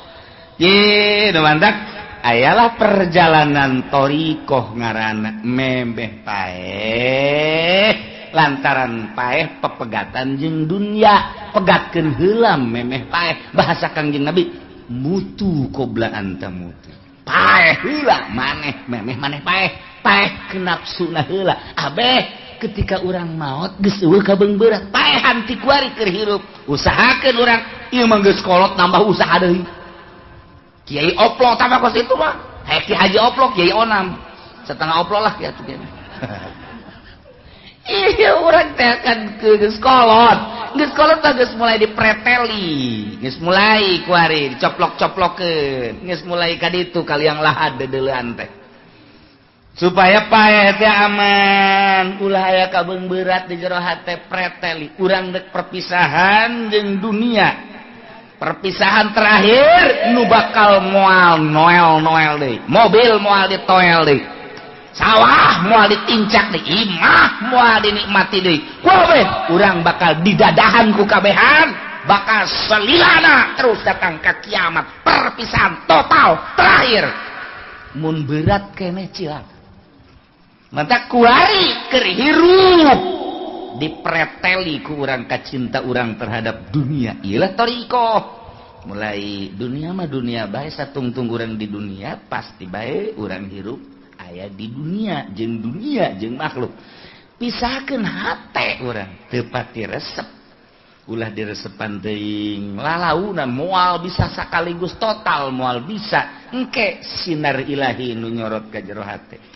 Ye, nu mantak ayalah perjalanan thoriqoh ngaranna memeh paeh lantaran paeh pepegatan jeung dunya, pegatkeun heula memeh paeh. Bahasa Kangjeng Nabi, mutu qobla anta mutu. Paeh heula maneh memeh maneh paeh. Paeh kenapsuna heula. Abeh ketika urang maot geus eueuh kabeung berat paehan ti kuari keur hirup usahakeun urang ieu mah geus kolot nambah usaha deui. Kiai oplo tambah kos itu mah hayang Ki Haji oplo Kiai onam setengah oplo lah kieu atuh. Iya urang teh kan geus kolot. Geus kolot mah geus mulai dipreteli, geus mulai kuari dicoplok-coplokeun, geus mulai ka ditu kaliang lahad deudeulean teh. Supaya paeh teh aman, ulah aya kabeung berat di jero hate preteli. Urang dek perpisahan jeung dunia. Perpisahan terakhir nu bakal moal noel-noel deui. Mobil moal ditoel deui. Sawah moal ditincak deui, imah moal dinikmati deui. Kabeh urang bakal didadahan ku kabehan, bakal selilana terus datang ka kiamat. Perpisahan total terakhir. Mun berat keneh cilaka. Mata kuari keur hirup dipreteli ku urang kacinta urang terhadap dunia. Iyalah thoriqoh. Mulai dunia mah dunia bae satungtung urang di dunia pasti bae urang hirup aya di dunia jeung makhluk. Pisahkeun hate urang teu pati resep. Ulah diresepan teuing lalaunan moal bisa sakaligus total moal bisa. Engke sinar ilahi nu nyorot ka jero hate.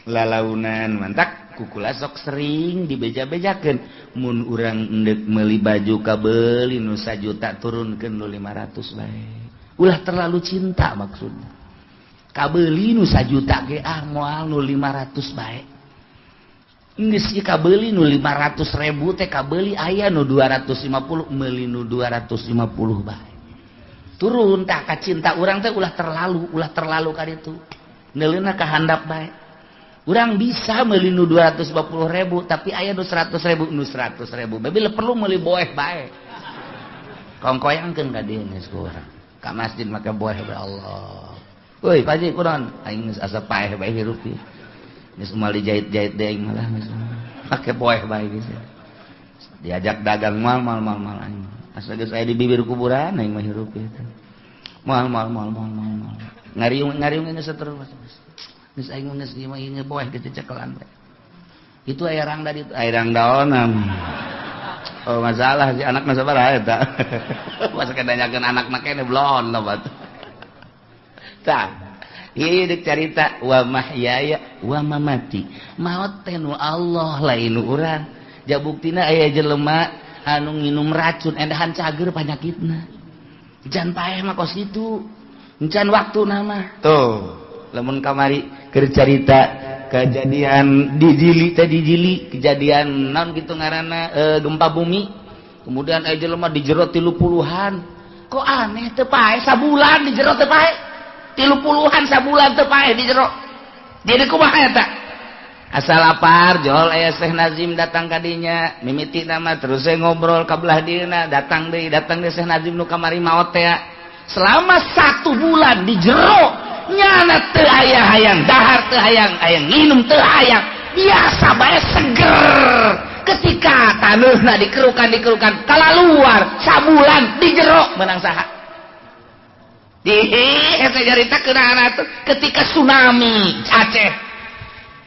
Lalaunan mantak kukula sok sering dibeja-bejakeun mun urang endek meuli baju kabeuli nu sajuta turunkeun nu 500 bae. Ulah terlalu cinta maksudna. Kabeuli nu sajuta ge ah moal nu 500 bae. Geus ieu kabeuli nu 500 ribu teh kabeuli aya nu 250 meuli nu 250 bae. Turun tah ka cinta urang teh ulah terlalu ka ditu. Neuleuna ka handap bae. Urang bisa meuli nu 250 ribu tapi aya nu 100 ribu nu 100 ribu. Bae perlu meuli boeh bae. Kongkoyangkeun ka dieu geus ku urang. Ka masjid make boeh bae Allah. Woi, Pak Haji kunaon? Aing geus asa paeh bae hirup ieu. Geus moal dijahit-jahit deui aing malah geus. Make boeh bae geus. Diajak dagang mal mal mal mal aing. Asa geus aya di bibir kuburan aing mah hirup ieu teh. Mal mal mal mal mal. Ngariung-ngariung geus terus. Geus aing geus ieu mah ieu boeh geus cecekelan bae. Itu aya rangda ditu, aya rangdaonan. Oh masalah si anak mah sabaraha eta. Masa kedanyakeun anak mah kene blon lobat. Tah, ieu deuk carita wa mahyaya wa mamati. Maot teh nu Allah lain nu urang. Ja buktina aya jelema anu nginum racun endahan cager panyakitna. Jan paeh mah kos kitu. Encan waktuna mah. Tuh, lamun kamari keur carita kejadian di Jili teh di Jili, kejadian naon kitu ngaranna gempa bumi. Kemudian aya jelema di jero 30-an. Kok aneh teu paeh sabulan di jero teu paeh. 30-an sabulan teu paeh di jero. Jadi kumaha eta? Asal lapar jol aya Syekh Nazim datang ka dinya, mimiti nama terus saya ngobrol ka belah dieuna, datang deui Syekh Nazim nu kamari maot teh. Selama 1 bulan di jero nyana teu aya hayang dahar, teu hayang hayang nginum, teu hayang, biasa bae seger. Ketika taneuhna dikerukan kalaluar sabulan di jero menang saha? Eta carita keunana tuh ketika tsunami Aceh.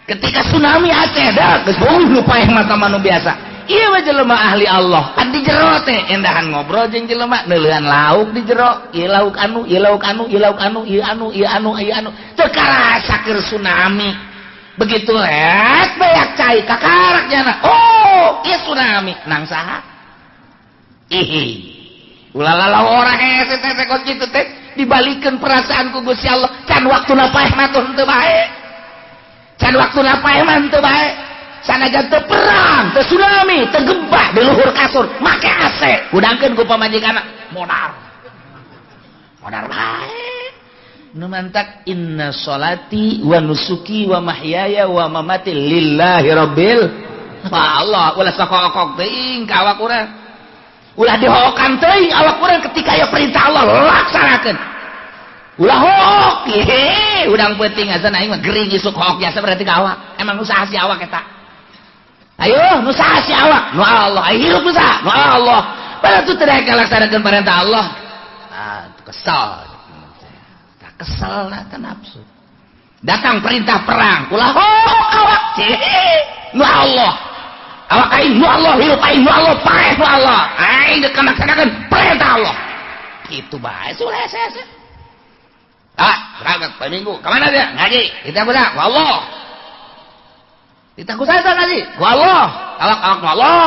Ketika tsunami Aceh dah geus beuh paeh mata manu biasa. Ieu mah jelema ahli Allah. Pan di jero teh endahan ngobrol jeung jelema neuleuan lauk di jero, ieu lauk anu, ieu lauk anu, ieu lauk anu, ieu anu, ieu anu, ieu anu. Teu karasa keur tsunami. Begitu let beak cai kakarak jana. Oh, ieu tsunami nang saha? Ih. Ulah lalawora hese teh kos kitu teh dibalikeun perasaan ku Gusti Allah. Can waktuna paeh mah teu bae. Can waktuna paeh mah teu bae. Sanajan teu perang, teu tsunami, teu gempa di luhur kasur, make AC, hudangkeun ku pamajikanna, modar. Modar bae. Nu mantak inna sholati wa nusuki wa mahyaya wa mamati lillahi rabbil Allah. Ulah sok-okok teuing ka awak urang. Ulah dihokan teuing awak urang ketika aya perintah Allah laksanakeun. Ulah hook, hehe, udang peuting azan aing mah gering isuk hook biasa berarti ka awak. Emang usaha si awak eta. Ayo, nu saha si awak? Nu Allah. Ayo hirup nu saha? Nu Allah. Padahal tu teu laksanakeun perintah Allah. Ah, tu kesal. Tak kesal lah nafsu. Datang perintah perang, ulah hook awak. Nu Allah. Awak aing nu Allah, hirup aing nu Allah, paeh nu Allah. Aing dek laksanakeun perintah Allah. Kitu bae sudah saya. Ah, berangkat poe Minggu. Ka mana dia? Ngaji. Kita budak, ku Allah. Ditah ku saha ngaji? Ku Allah. Awak-awak ku Allah.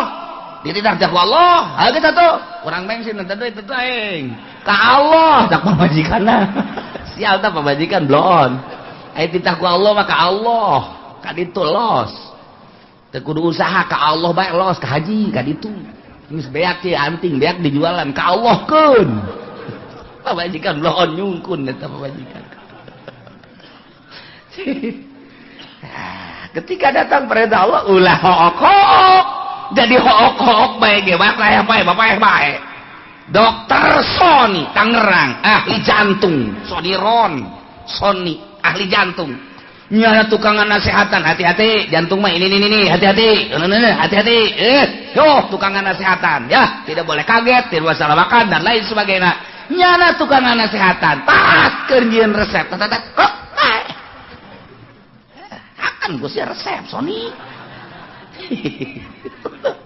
Dititah ku Allah. Ha kita tuh kurang bensin teu duit teu aing. Ka Allah tak pamajikanna. Sial tah pamajikan bloon. Aya titah ku Allah mah ka Allah. Ka ditu los. Teu kudu usaha ka Allah bae los ka haji ka ditu. Geus beak ieu anting beak dijualan ka Allah keun. Pamajikan bloon nyungkun eta pamajikan. Ketika datang perintah Allah ulah hook-hook. Jadi hook-hook bae ge bae bae bae bae. Dokter Sony Tangerang ahli jantung, Sodiron Sony ahli jantung. Nyana tukangan nasehatan, hati-hati jantung mah ini ini hati-hati, hati-hati. Yo tukangan nasehatan ya, tidak boleh kaget, tidak boleh salah makan dan lain sebagainya. Nyana tukangan nasehatan, pas keur nyieun resep, kok akan gue sih resep Sony.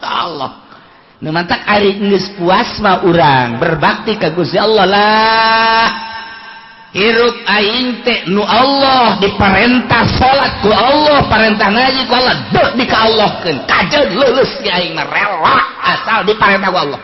Allah. Nu mantak ari geus puas mah urang berbakti ka Gusti Allah lah. Hirup aing teh nu Allah diperintah salat ku Allah, perintah ngaji ku Allah, dek di ka Allahkeun. Kajeun leuleus ge aing mah rela asal diperintah ku Allah.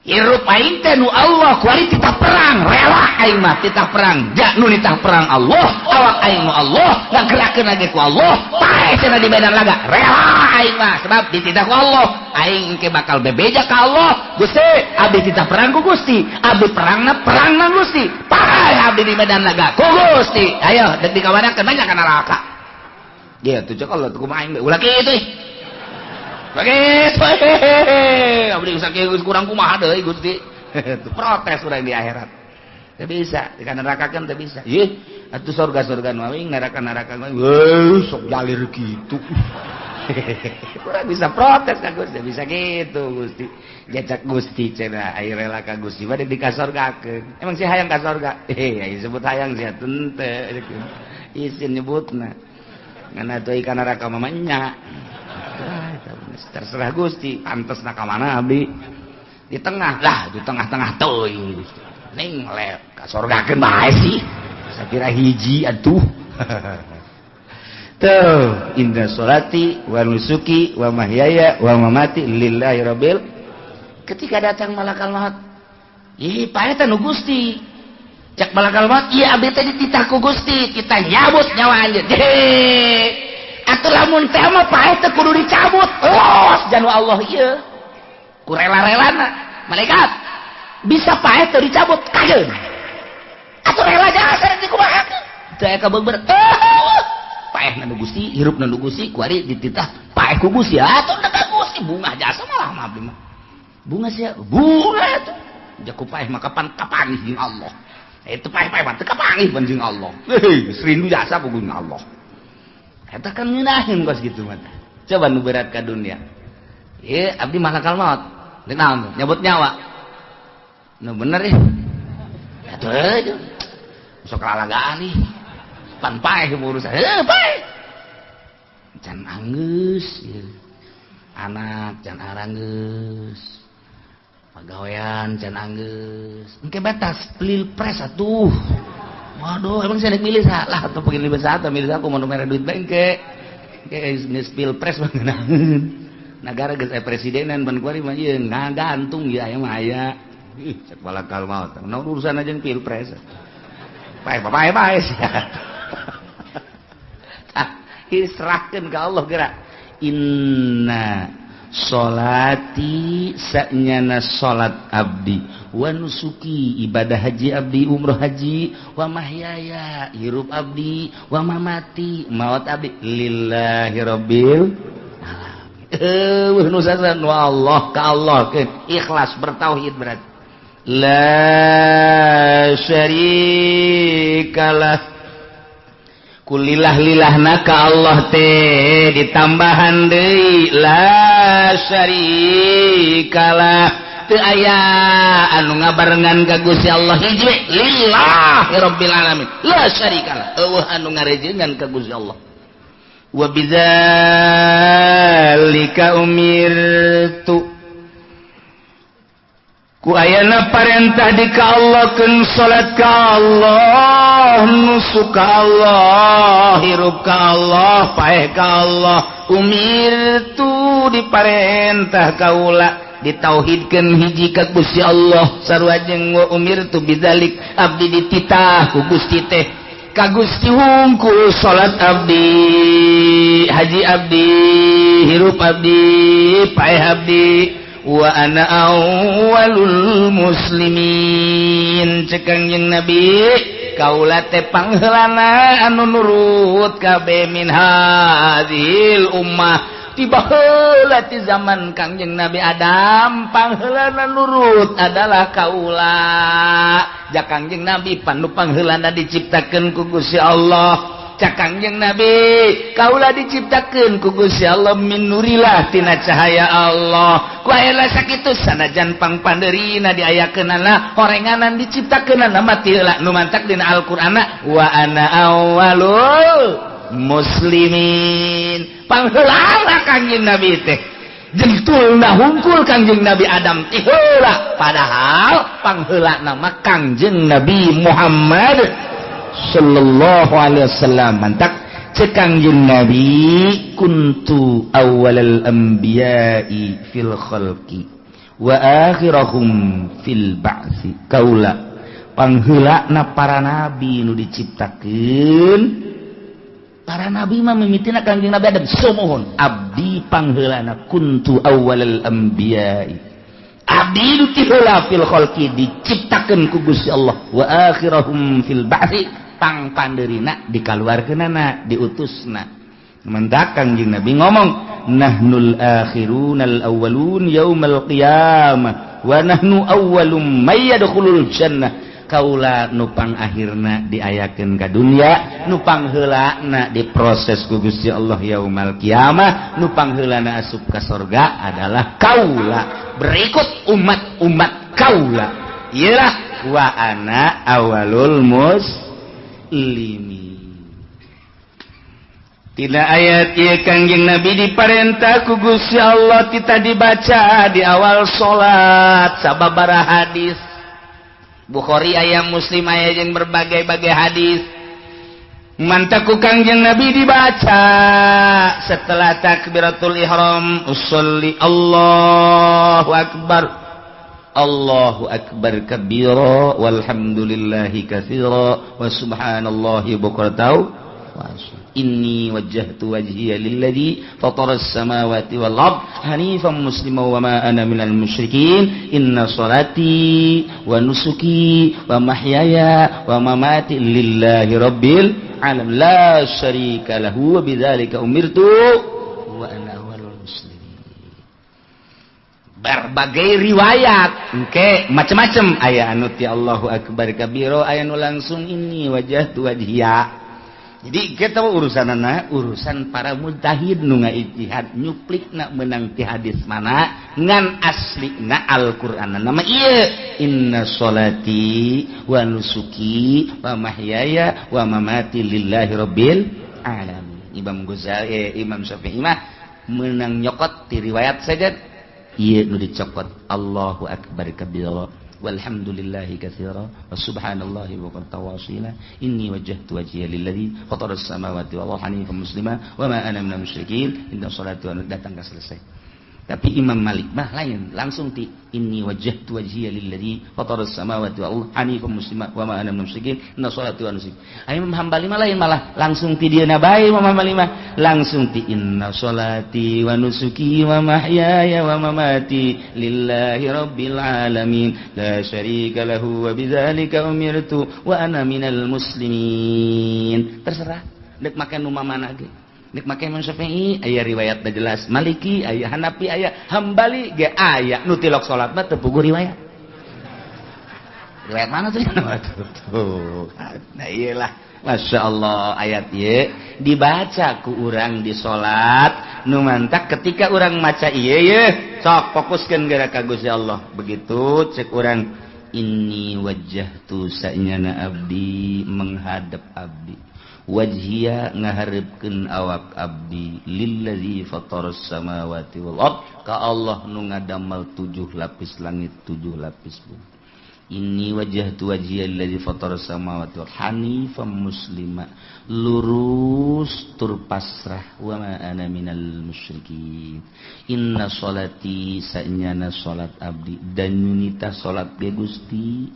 Hirup aing teh nu Allah kuari titah perang, rela aing mah titah perang. Ja nu nitah perang Allah, awak aing nu Allah, ngagerakeun lagi ku Allah, paeh cenah di medan laga, rela aing mah sebab dititah ku Allah. Aing engke bakal bebeja ka Allah, Gusti, abdi titah perang ku Gusti, abdi perangna perangna Gusti, paeh abdi di medan laga ku Gusti. Ayo dek dikawanakeun banyak ka neraka. Dia tuh cek Allah tuh kumaha aing ulah kitu ih. Begitu, abdi geus kurang kumaha deui Gusti. Protes urang di akhirat. Teu bisa, di neraka kan teu bisa. Ih, atuh surga-surga nu aing, neraka-neraka nu aing. Sok jalir kitu. Kurang bisa protes ka Gusti, bisa gitu Gusti. Jajak Gusti cenah aya rela ka Gusti mah di ka surgakeun. Emang si hayang ka surga? Aya sebut hayang sia teu. Isin nyebutna. Ngan atuh ka neraka mah nya. Terserah Gusti, pantes nak mana abdi di tengah lah, di tengah-tengah teuing Gusti. Ning lep ka sorgakeun bae sih. Sakira hiji atuh. Tuh, inna sholati wa nusuki wa mahyaya wa mamati lillahi rabbil. Ketika datang malakal maut, ih paeh teh nu Gusti. Cek malakal maut, ieu abdi teh dititah ku Gusti, kita nyabut nyawa anjeun. Atuh lamun teh mah paeh teh kudu dicabut. Los janu Allah ieu. Ku rela-relana malaikat bisa paeh teu dicabut kajeun. Atuh rela jasa dikumahakeun. Teu aya kabeungbeur. Paeh na nu Gusti, hirup na nu Gusti, kuari dititah paeh ku Gusti. Atuh da ka Gusti bungah jasa malah mah abdi mah. Bunga sia, bunga atuh. Jaku paeh mah kapan kapanggih jeung Allah. Itu paeh-paeh mah teu kapanggih pan jeung Allah. Heuh, rindu jasa ku jeung Allah. Eta kan ngeunaheun kos kitu mah. Coba nu berat ka dunia. Ieu abdi malakal maut. Deuk naon nyabut nyawa. Nu bener ya. Atuh euy. Sok lalagaan ih. Pan paeh urusan. Heuh, paeh. Can anggeus ieu. Anak can aranggeus. Pagawean can anggeus. Engke batas pilpres atuh. Waduh, emang saya milih salah atau pengen milih satu, milih aku mau mere duit bae engke. Engke geus pilpres mah ngeunaheun. Nagara geus aya presidenan ban kuari mah ieu ngagantung ieu aya mah aya. Ih, cek malakal maut. Naon urusan aja jeung pilpres. Paeh paeh paeh sia. Tah, serahkeun ka Allah geura. Inna sholati sanyana salat abdi wa nusuki ibadah haji abdi umroh haji wa mahyaya hirup abdi wa mamati maut abdi lillahi rabbil alamin. Eueuh nu sasan wa Allah ka Allah keun ikhlas bertauhid berarti la syarikalah. Kulillah lilahna ka Allah teh ditambahan deui la syarikalah teu aya anu ngabarengan ka Gusti Allah hiji we lillahi rabbil alamin la syarikalah eueuh anu ngarejengan ka Gusti Allah. Wa bidzalika umirtu ku ayana parentah di ka Allah keun salat ka Allah nusuk ka Allah hirup ka Allah paeh ka Allah umirtu diparentah kaula ditauhidkeun hiji ka Gusti Allah sarua jeung wa umirtu bidzalik abdi dititah ku Gusti teh ka Gusti hungkul salat abdi haji abdi hirup abdi paeh abdi wa ana awwalul muslimin. Cek Kangjeng Nabi kaula teh pangheulana anu nurut kabeh min hadhil ummah tiba heula ti zaman Kangjeng Nabi Adam pangheulana nurut adalah kaula. Ja Kangjeng Nabi panu pangheulana diciptakeun ku Gusti Allah. Cak Kangjeng Nabi kaula diciptakeun ku Gusti Allah min nurilah tina cahaya Allah. Ku aya sakitu sanajan pangpandeurina diayakeunana horenganan diciptakeunana mah ti heula nu mantak dina Al-Qur'anna wa ana awwalul muslimin. Pangheulana Kangjeng Nabi teh jentulna hungkul Kangjeng Nabi Adam ti heula padahal pangheulana mah Kangjeng Nabi Muhammad sallallahu alaihi wasallam. Mantak cek Kangjeng Nabi kuntu awwalal anbiya'i fil khalqi wa akhirahum fil ba'si. Kaula pangheulana para nabi nu diciptakeun para nabi mah mimitina Kangjeng Nabi Adam sumuhun abdi pangheulana kuntu awwalal anbiya'i abdi nu ti heula fil khalqi diciptakeun ku Gusti Allah wa akhirahum fil ba'si pangpandeurina dikaluarkeunana diutusna. Mendak Kangjeng Nabi ngomong nahnul akhirunal awwalun yaumal qiyamah wa nahnu awwalum may yadkhulul jannah. Kaula nu pangakhirna diayakeun ka dunya nu pangheulana diproses ku Gusti Allah yaumal qiyamah nu pangheulana asup ka sorga adalah kaula berikut umat-umat kaula. Iyalah wa ana awwalul muslimin. Tina ayat ieu Kangjeng Nabi diparentah ku Gusti Allah kita dibaca di awal salat sababaraha hadis Bukhari aya Muslim aya jeung berbagai-bagai hadis. Mantak ku Kangjeng Nabi dibaca setelah takbiratul ihram usolli Allahu akbar Allahu akbar kabira walhamdulillahi katsira wa subhanallahi bukratan wa asila. Inni wajjahtu wajhiya lilladzi fatara as-samawati wal ard hanifan musliman wa ma ana minal musyrikin. Inna salati wa nusuki wa mahyaya wa mamati lillahi rabbil alamin la syarika lahu wa bidzalika umirtu wa ana awwalul muslimin. Berbagai riwayat engke macem-macem aya anu ti Allahu akbar kabiro, aya nu langsung ini wajah tu wajhiya. Jadi kita urusanana urusan para mujtahid nu ngaijtihad nyuplikna meunang ti hadis mana ngan aslina Al-Qur'an nama ieu inna sholati wa nusuki wa mahyaya wa mamati lillahi rabbil alamin. Imam Ghazali, Imam Syafi'i mah meunang nyokot ti riwayat saja ieu nu dicokot Allahu akbar kabira walhamdulillahi katsira wa subhanallahi wa qad tawasila inni wajjahtu wajhiya lilladzi fatara as-samawati wal arda hanifan muslima wa ma ana minal musyrikin inna sholati wa datang ka selesai. Tapi Imam Malik mah lain, langsung ti inni wajjahtu wajhiya lilladzi fatara as-samawati wal arda hanifan muslima wa ma ana minal musyrikin inna sholati wa nusuki. Imam Hambali mah lain, malah langsung ti dieuna bae Imam Hambali mah langsung ti inna sholati wa nusuki wa mahyaya wa mamati lillahi rabbil alamin la syarika lahu wa bidzalika umirtu wa ana minal muslimin. Terserah dek make nu mana ge. Nek make Imam Syafi'i aya riwayat jelas, Maliki aya, Hanafi aya, Hambali ge aya, nu tilok salat mah teu puguh riwayat. Riwayat mana tuh? Tuh. Nah iyalah, Masya Allah ayat ieu dibaca ku urang di salat nu mantak ketika urang maca ieu ye sok fokuskeun geura ka Gusti Allah. Begitu cek urang inni wajjahtu sa'nyana abdi menghadap abdi wajhiya ngaharepkeun awak abdi lillazi fataras samawati wal ard ka Allah nu ngadamel 7 lapis langit 7 lapis bumi. Inni wajjahtu wajhiya lillazi fataras samawati wal hanifan muslima lurus tur pasrah wa ma ana minal musyrikin. Inna sholati sa'nyana salat abdi dan nyunita salat ge Gusti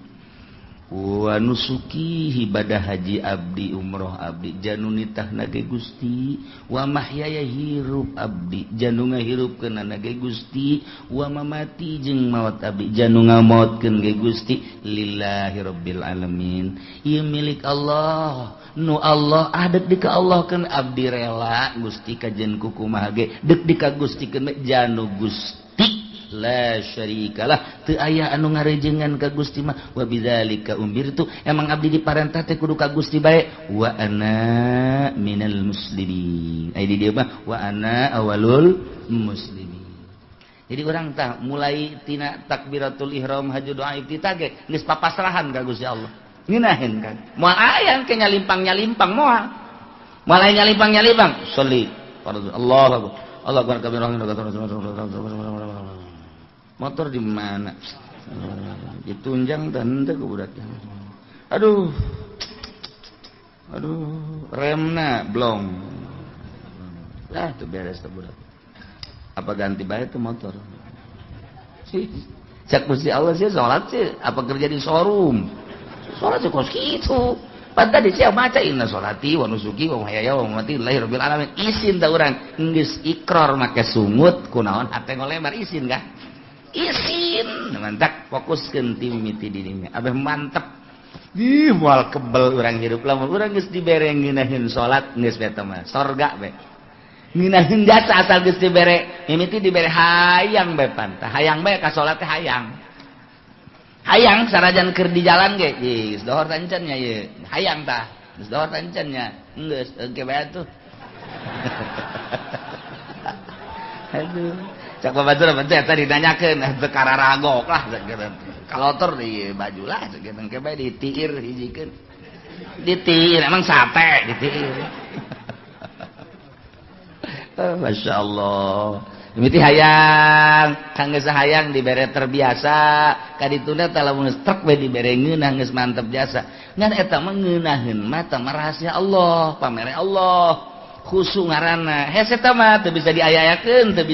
wa nusuki ibadah haji abdi umroh abdi janunitah nage Gusti wa mahyaya hirup abdi janu ngahirupkeun nage Gusti wa mamati jeung maot abdi janu ngamaotkeun ge Gusti lillahi rabbil alamin. Ieu milik Allah nu Allah ah dek di ka Allah keun abdi rela Gusti kajen kumaha ge dek di ka Gusti keun janu Gusti la syarikalah teu aya anu ngarejengan ka Gusti mah wa bidzalika umirtu emang abdi diparentah teh kudu ka Gusti bae wa ana minal muslimin. Ai di dieu mah wa ana awalul muslimin. Jadi urang tah mulai tina takbiratul ihram haji doa iftitah ge geus papasrahan ka Gusti Allah. Ngeunaheun kan moal aya ke nyalimpang-nyalimpang moal. Moal aya nyalimpang-nyalimpang sholli fardhu Allahu akbar Allahu akbar kabir. Motor di mana? Ditunjang dan henteu ku budaknya. Aduh. Aduh, remna blong. Lah tuh beres tuh budak. Apa ganti bae tuh motor? Sih, cek Gusti Allah sih salat sih, apa kerja di showroom? Salat sih kos kitu. Pan tadi sia maca inna sholati wa nusuki wa mahyaya wa mamati lillahi rabbil alamin. Isin ta urang geus ikrar make sungut kunaon hate ngolemar isin kah? Isin mantap fokuskeun ti mimiti dirinya abeh mantep ih moal kebel urang hirup lamun urang geus dibere ngeunaheun salat geus beta mah sorga be ngeunaheun jasa asal geus dibere mimiti dibere hayang be pan tah hayang bae ka salat teh hayang hayang sarajan keur di jalan ge geus dohor tancan nya ieu hayang tah geus dohor tancan nya geus engke bae atuh. Aduh cak babatur teh tadi ditanyakeun teu kararagok lah kalotor di baju lah sakitu engke bae ditiir hijikeun ditiir emang sate ditiir. Masya Allah mimiti hayang kang geus hayang dibere terbiasa kadituna teh lamun geus trek we dibere ngeunah geus mantep jasa ngan eta mah ngeunaheun mah teh rahasia Allah pamere Allah khusu ngaranna hese eta mah teu bisa diaya-ayakeun teu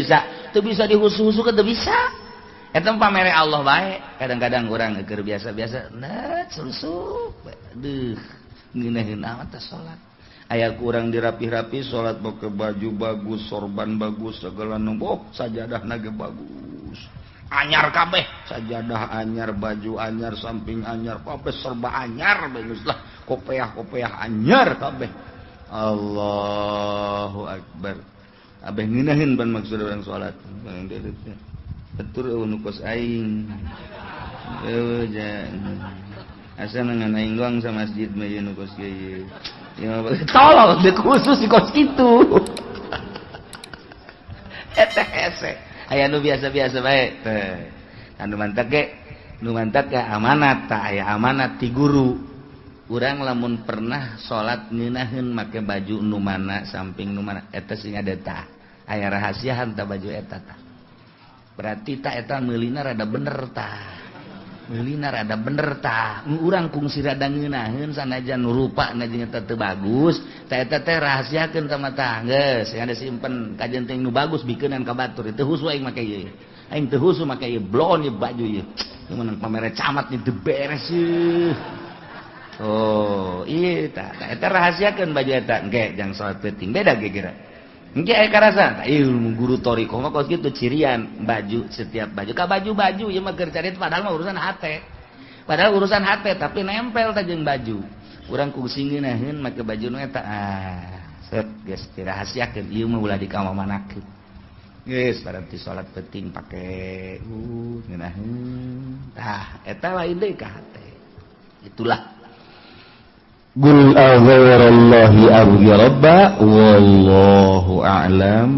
bisa dihusu-husukeun teu bisa eta mah pamere Allah bae. Kadang-kadang urang keur biasa-biasa nah susup aduh ngeunaheun amat teh salat aya kurang dirapih-rapi salat pakai baju bagus sorban bagus segala nu sajadahna ge bagus anyar kabeh sajadah anyar baju anyar samping anyar kabeh serba anyar bagus lah kopeah-kopeah anyar kabeh. Allahu akbar abeh ngeunaheun pan maksud urang salat. Batur nu kos aing. Eueuh asa ngan aing doang sa masjid mah ieu nu kos ieu. Tolol deuk khusus di kos kitu. Eta hese. Aya nu biasa-biasa bae teh. Anu mantak ge nu mantak ge amanat tah aya amanat ti guru. Urang lamun pernah salat ngeunaheun make baju nu mana samping nu mana eta sing ada tah. Aya rahasiaan tah baju eta tah. Berarti tak eta meulina rada bener tah. Meulina rada bener tah. Urang kungsi rada ngeunaheun sanajan nu rupana jeung eta teu bagus, tah eta teh rahasiakeun ka mata geus, yang ada simpen kajen teh nu bagus bikeunan ka batur. Teu husu aing make ieu. Aing teu husu make ieu bloon ieu baju ieu. Ieu menang pamere camat nih teu beres ieu. Oh, iya tah eta rahasiakeun baju eta engke jang salat peuting beda ge kira. Engke aya karasa, ilmu guru thoriqoh mah kos kitu cirian baju setiap baju ka baju-baju ieu mah keur cari padahal mah urusan hate. Padahal urusan hate tapi nempel tah jeung baju. Urang kungsi ngeunaheun make baju nu eta ah set geus dirahasiakeun ieu mah ulah dikamamanakeun. Geus berarti salat peuting pake ngeunaheun. Tah eta lain deui ka hate. Itulah Qul aghairallahi abghi rabba wallahu a'lam.